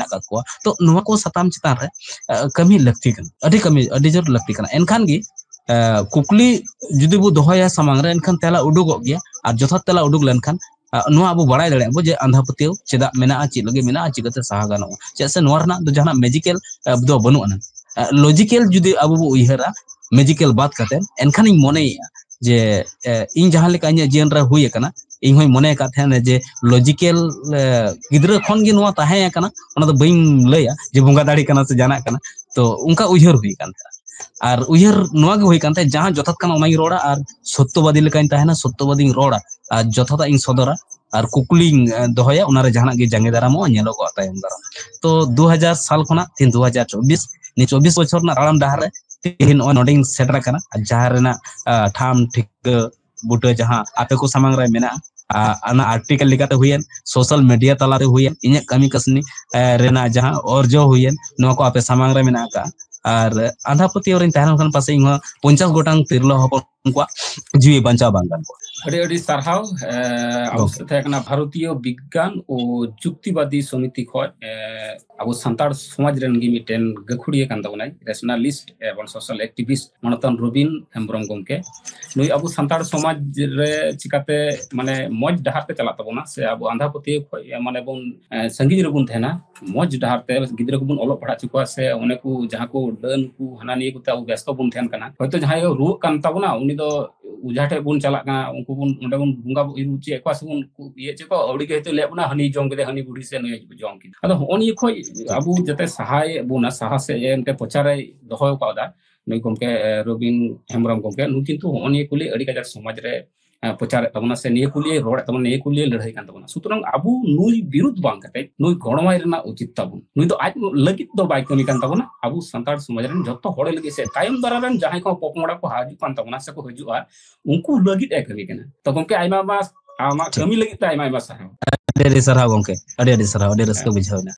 ᱟᱠᱟᱫ ᱠᱚᱣᱟ, ᱛᱚ ᱱᱚᱣᱟ ᱠᱚ ᱥᱟᱛᱟᱢ ᱪᱮᱛᱟᱱ ᱨᱮ, ᱮ, ᱠᱟᱹᱢᱤ ᱞᱟᱹᱠᱛᱤ ᱠᱟᱱᱟ, ᱟᱹᱰᱤ ᱠᱟᱹᱢᱤ, ᱟᱹᱰᱤ ᱡᱳᱨ ᱞᱟᱹᱠᱛᱤ ᱠᱟᱱᱟ᱾ ᱮᱱᱠᱷᱟᱱ ᱜᱮ, ᱮ, ᱠᱩᱠᱞᱤ ᱡᱩᱫᱤ ᱵᱚ ᱫᱚᱦᱚᱭᱟ ᱥᱟᱢᱟᱝ ᱨᱮ, ᱮᱱᱠᱷᱟᱱ ᱛᱮᱞᱟ ᱩᱰᱩᱠᱚᱜ ᱜᱮᱭᱟ, ᱟᱨ ᱡᱚᱛᱷᱟᱛ ᱛᱮᱞᱟ ᱩᱰᱩᱠ ᱞᱮᱱᱠᱷᱟᱱ, ᱟ, ᱱᱚᱣᱟ ᱟᱵᱚ ᱵᱟᱲᱟᱭ ᱫᱟᱲᱮᱭᱟᱜᱼᱟ ᱵᱚ ᱡᱮ ᱟᱸᱫᱷᱟ ᱯᱟᱹᱛᱭᱟᱹᱣ ᱪᱮᱫᱟᱜ ᱢᱮᱱᱟᱜᱼᱟ, ᱪᱮᱫ ᱞᱟᱹᱜᱤᱫ ᱢᱮᱱᱟᱜᱼᱟ, ᱪᱤᱠᱟᱹᱛᱮ ᱥᱟᱦᱟ ᱜᱟᱱᱚᱜᱼᱟ᱾ ᱪᱮᱫᱟᱜ ᱥᱮ ᱱᱚᱣᱟ ᱨᱮᱱᱟᱜ ᱫᱚ ᱡᱟᱦᱟᱱᱟᱜ magical, ᱟ, ᱫᱚ ᱵᱟᱹᱱᱩᱜ ᱟᱱᱟ᱾ ᱟ, logical ᱡᱩᱫᱤ ᱟᱵᱚ ᱵᱚ ᱩᱭᱦᱟᱹᱨᱟ, magical ᱵᱟᱫ ᱠᱟᱛᱮ, ᱮᱱᱠᱷᱟᱱᱤᱧ ᱢᱚᱱᱮᱭᱮᱫᱼᱟ ᱡᱮ, ᱮ, ᱤᱧ ᱡᱟᱦᱟᱸ ᱞᱮᱠᱟ ᱤᱧᱟᱹᱜ ᱡᱤᱭᱚᱱ ᱨᱮ ᱦᱩᱭ ᱟᱠᱟᱱᱟ, ᱤᱧ ᱦᱚᱧ ᱢᱚᱱᱮ ᱟᱠᱟᱫ ᱛᱟᱦᱮᱸᱱᱟ ᱡᱮ logical, ᱮ, ᱜᱤᱫᱽᱨᱟᱹ ᱠᱷᱚᱱ ᱜᱮ ᱱᱚᱣᱟ ᱛᱟᱦᱮᱸ ᱟᱠᱟᱱᱟ, ᱚᱱᱟ ᱫᱚ ᱵᱟᱹᱧ ᱞᱟᱹᱭᱟ ᱡᱮ ᱵᱚᱸᱜᱟ ᱫᱟᱲᱮ ᱠᱟᱱᱟ ᱥᱮ ᱡᱟᱦᱟᱱᱟᱜ ᱠᱟᱱᱟ, ᱛᱚ ᱚᱱᱠᱟ ᱩᱭᱦᱟᱹᱨ ᱦᱩᱭ ᱟᱠᱟᱱ ᱛᱟᱦᱮᱸᱱᱟ᱾ ᱟᱨ ᱩᱭᱦᱟᱹᱨ ᱱᱚᱣᱟ ᱜᱮ ᱦᱩᱭ ᱟᱠᱟᱱ ᱛᱟᱦᱮᱸᱫ, ᱡᱟᱦᱟᱸ ᱡᱚᱛᱷᱟᱛ ᱠᱟᱱᱟ ᱚᱱᱟᱧ ᱨᱚᱲᱟ, ᱟᱨ ᱥᱚᱛᱛᱚᱵᱟᱫᱤ ᱞᱮᱠᱟᱧ ᱛᱟᱦᱮᱱᱟ, ᱥᱚᱛᱛᱚᱵᱟᱫᱤᱧ ᱨᱚᱲᱟ, ᱟᱨ ᱡᱚᱛᱷᱟᱛᱟᱜ ᱤᱧ ᱥᱚᱫᱚᱨᱟ, ᱟᱨ ᱠᱩᱠᱞᱤᱧ, ᱮ, ᱫᱚᱦᱚᱭᱟ, ᱚᱱᱟᱨᱮ ᱡᱟᱦᱟᱱᱟᱜ ᱜᱮ ᱡᱟᱸᱜᱮ ᱫᱟᱨᱟᱢᱚᱜᱼᱟ, ᱧᱮᱞᱚᱜᱚᱜᱼᱟ ᱛᱟᱭᱚᱢ ᱫᱟᱨᱟᱢ᱾ ᱛᱚ ᱫᱩ ᱦᱟᱡᱟᱨ ᱥᱟᱞ ᱠᱷᱚᱱᱟᱜ ᱛᱤᱦᱤᱧ ᱫᱩ ᱦᱟᱡᱟᱨ ᱪᱚᱵᱵᱤᱥ, ᱱᱤᱭᱟᱹ ᱪᱚᱵᱵᱤᱥ ᱵᱚᱪᱷᱚᱨ ᱨᱮᱱᱟᱜ ᱛᱟᱲᱟᱢ ᱰᱟᱦᱟᱨ ᱨᱮ ᱛᱮᱦᱮᱧ ᱱᱚᱜᱼᱚᱭ ᱱᱚᱰᱮᱧ ᱥᱮᱴᱮᱨ ᱟᱠᱟᱱᱟ, ᱟᱨ ᱡᱟᱦᱟᱸ ᱨᱮᱱᱟᱜ, ᱟ, ᱴᱷᱟᱢ ᱴᱷᱤᱠᱟᱹ ᱵᱩᱴᱟᱹ ᱡᱟᱦᱟᱸ ᱟᱯᱮ ᱠᱚ ᱥᱟᱢᱟᱝ ᱨᱮ ᱢᱮᱱᱟᱜᱼᱟ, ᱟ, ᱚᱱᱟ article ᱞᱮᱠᱟᱛᱮ ᱦᱩᱭᱮᱱ, social media ᱛᱟᱞᱟᱨᱮ ᱦᱩᱭᱮᱱ, ᱤᱧᱟᱹᱜ ᱠᱟᱹᱢᱤ ᱠᱟᱹᱥᱱᱤ, ᱮ, ᱨᱮᱱᱟᱜ ᱡᱟᱦᱟᱸ ᱚᱨᱡᱚ ᱦᱩᱭᱮᱱ, ᱱᱚᱣᱟ ᱠᱚ ᱟᱯᱮ ᱥᱟᱢᱟᱝ ᱨᱮ ᱢᱮᱱᱟᱜ ᱟᱠᱟᱫᱼᱟ᱾ ᱟᱨ ᱟᱸᱫᱷᱟ ᱯᱟᱹᱛᱭᱟᱹᱣ ᱨᱮᱧ ᱛᱟᱦᱮᱸ ᱞᱮᱱᱠᱷᱟᱱ ᱯᱟᱥᱮᱡ ᱤᱧ ᱦᱚᱸ ᱯᱚᱧᱪᱟᱥ ᱜᱚᱴᱟᱝ ᱛᱤᱨᱞᱟᱹ ᱦᱚᱯᱚᱱ ᱠᱚᱣᱟᱜ ᱡᱤᱣᱤ ᱵᱟᱧᱪᱟᱣ ᱵᱟᱝ ᱜᱟᱱ ᱠᱚᱜᱼᱟ᱾ ᱟᱹᱰᱤ ᱟᱹᱰᱤ ᱥᱟᱨᱦᱟᱣ᱾ ᱮ, ᱟᱵᱚ ᱜᱚᱢᱠᱮ᱾ ᱥᱟᱛᱮ ᱛᱟᱦᱮᱸ ᱠᱟᱱᱟ ᱵᱷᱟᱨᱚᱛᱤᱭᱚ ᱵᱤᱜᱽᱜᱟᱱ ᱳ ᱡᱩᱠᱛᱤᱵᱟᱫᱤ ᱥᱚᱢᱤᱛᱤ ᱠᱷᱚᱱ, ᱮ, ᱟᱵᱚ ᱥᱟᱱᱛᱟᱲ ᱥᱚᱢᱟᱡᱽ ᱨᱮᱱ ᱜᱮ ᱢᱤᱫᱴᱮᱱ ᱜᱟᱹᱠᱷᱩᱲᱤᱭᱟᱹ ᱠᱟᱱ ᱛᱟᱵᱚᱱᱟᱭ, ᱨᱮᱥᱱᱟᱞᱤᱥᱴ ᱮᱵᱚᱝ ᱥᱳᱥᱟᱞ ᱮᱠᱴᱤᱵᱷᱤᱥᱴ ᱢᱟᱱᱚᱛᱟᱱ ᱨᱚᱵᱤᱱ ᱦᱮᱢᱵᱨᱚᱢ ᱜᱚᱢᱠᱮ᱾ ᱱᱩᱭ ᱟᱵᱚ ᱥᱟᱱᱛᱟᱲ ᱥᱚᱢᱟᱡᱽ ᱨᱮ ᱪᱤᱠᱟᱛᱮ ᱢᱟᱱᱮ ᱢᱚᱡᱽ ᱰᱟᱦᱟᱨ ᱛᱮ ᱪᱟᱞᱟᱜ ᱛᱟᱵᱚᱱᱟ ᱥᱮ ᱟᱵᱚ ᱟᱸᱫᱷᱟ ᱯᱟᱹᱛᱭᱟᱹᱣ ᱠᱷᱚᱱ, ᱮ, ᱢᱟᱱᱮ ᱵᱚᱱ, ᱮ, ᱥᱟᱺᱜᱤᱧ ᱨᱮᱵᱚᱱ ᱛᱟᱦᱮᱱᱟ, ᱢᱚᱡᱽ ᱰᱟᱦᱟᱨ ᱛᱮ ᱜᱤᱫᱽᱨᱟᱹ ᱠᱚᱵᱚᱱ ᱚᱞᱚᱜ ᱯᱟᱲᱦᱟᱜ ᱦᱚᱪᱚ ᱠᱚᱣᱟ ᱥᱮ ᱚᱱᱮ ᱠᱚ ᱡᱟᱦᱟᱸ ᱠᱚ ᱰᱟᱹᱱ ᱠᱚ ᱦᱟᱱᱟ ᱱᱤᱭᱟᱹ ᱠᱚᱛᱮ ᱟᱵᱚ ᱵᱮᱥᱛᱚ ᱵᱚᱱ ᱛᱟᱦᱮᱱ ᱠᱟᱱᱟ᱾ ᱦᱚᱭᱛᱳ ᱡᱟᱦᱟᱸᱭ ᱨᱩᱣᱟᱹᱜ ᱠᱟᱱ ᱛᱟᱵᱚᱱᱟ ᱩᱱᱤ ᱫᱚ ᱚᱡᱷᱟ ᱴᱷᱮᱡ ᱵᱚᱱ ᱪᱟᱞᱟᱜ ᱠᱟᱱᱟ, ᱩᱱᱠᱩ ᱵᱚᱱ, ᱚᱸᱰᱮ ᱵᱚᱱ ᱵᱚᱸᱜᱟ ᱤᱭᱟᱹ ᱦᱚᱪᱚᱭᱮᱫ ᱠᱚᱣᱟ ᱥᱮ ᱵᱚᱱ ᱤᱭᱟᱹ ᱦᱚᱪᱚᱭᱮᱫ ᱠᱚᱣᱟ, ᱟᱹᱣᱲᱤ ᱜᱮ ᱦᱚᱭᱛᱳ ᱞᱟᱹᱭ ᱵᱚᱱᱟ ᱦᱟᱹᱱᱤ ᱡᱚᱢ ᱠᱮᱫᱮ, ᱦᱟᱹᱱᱤ ᱵᱩᱲᱦᱤ ᱥᱮ ᱱᱩᱭ ᱡᱚᱢ ᱠᱮᱫᱮ᱾ ᱟᱫᱚ ᱦᱚᱸᱜᱼᱚ ᱱᱤᱭᱟᱹ ᱠᱷᱚᱡ ᱟᱵᱚ ᱡᱟᱛᱮ ᱥᱟᱦᱟᱭᱮᱫ ᱵᱚᱱᱟ, ᱥᱟᱦᱟ ᱥᱮᱫ ᱮ ᱢᱤᱫᱴᱮᱱ ᱯᱨᱚᱪᱟᱨᱮ ᱫᱚᱦᱚ ᱟᱠᱟᱫᱟ ᱱᱩᱭ ᱜᱚᱢᱠᱮ, ᱮ, ᱨᱚᱵᱤᱱ ᱦᱮᱢᱵᱨᱚᱢ ᱜᱚᱢᱠᱮ, ᱱᱩᱭ ᱠᱤᱱᱛᱩ ᱦᱚᱸᱜᱼᱚ ᱱᱤᱭᱟᱹ ᱠᱚ ᱞᱟᱹᱭ ᱟᱹᱰᱤ ᱠᱟᱡᱟᱠ ᱥᱚᱢᱟᱡᱽ ᱨᱮ, ᱮ, ᱯᱨᱚᱪᱟᱨᱮᱫ ᱛᱟᱵᱚᱱᱟ ᱥᱮ ᱱᱤᱭᱟᱹ ᱠᱚ ᱞᱟᱹᱭ ᱨᱚᱲᱮᱫ ᱛᱟᱵᱚᱱᱟ, ᱱᱤᱭᱟᱹ ᱠᱚ ᱞᱟᱹᱭ ᱞᱟᱹᱲᱦᱟᱹᱭ ᱠᱟᱱ ᱛᱟᱵᱚᱱᱟ᱾ ᱥᱩᱛᱚᱨᱟᱝ ᱟᱵᱚ ᱱᱩᱭ ᱵᱤᱨᱩᱫᱷ ᱵᱟᱝ ᱠᱟᱛᱮ ᱱᱩᱭ ᱜᱚᱲᱚᱣᱟᱭ ᱨᱮᱱᱟᱜ ᱩᱪᱤᱛ ᱛᱟᱵᱚᱱ᱾ ᱱᱩᱭ ᱫᱚ ᱟᱡ ᱞᱟᱹᱜᱤᱫ ᱫᱚ ᱵᱟᱭ ᱠᱟᱹᱢᱤ ᱠᱟᱱ ᱛᱟᱵᱚᱱᱟ, ᱟᱵᱚ ᱥᱟᱱᱛᱟᱲ ᱥᱚᱢᱟᱡᱽ ᱨᱮᱱ ᱡᱚᱛᱚ ᱦᱚᱲ ᱞᱟᱹᱜᱤᱫ ᱥᱮ ᱛᱟᱭᱚᱢ ᱫᱟᱨᱟᱢ ᱨᱮᱱ ᱡᱟᱦᱟᱸᱭ ᱠᱚ ᱯᱚᱯᱚᱝᱲᱟ ᱠᱚ ᱦᱤᱡᱩᱜ ᱠᱟᱱ ᱛᱟᱵᱚᱱᱟ ᱥᱮ ᱠᱚ ᱦᱤᱡᱩᱜᱼᱟ, ᱩᱱᱠᱩ ᱞᱟᱹᱜᱤᱫ ᱮ ᱠᱟᱹᱢᱤ ᱠᱟᱱᱟ᱾ ᱛᱚ ᱜᱚᱢᱠᱮ, ᱟᱭᱢᱟ ᱟᱭᱢᱟ ᱟᱢᱟᱜ ᱴᱷᱤᱠ᱾ ᱠᱟᱹᱢᱤ ᱞᱟᱹᱜᱤᱫ ᱛᱮ ᱟᱭᱢᱟ ᱟᱭᱢᱟ ᱥᱟᱨᱦᱟᱣ᱾ ᱟᱹᱰᱤ ᱟᱹᱰᱤ ᱥᱟᱨᱦᱟᱣ ᱜᱚᱢᱠᱮ, ᱟᱹᱰᱤ ᱟᱹᱰᱤ ᱥᱟᱨᱦᱟᱣ, ᱟᱹᱰᱤ ᱨᱟᱹᱥᱠᱟᱹ ᱦᱮᱸ᱾ ᱵᱩᱡᱷᱟᱹᱣ ᱮᱱᱟ᱾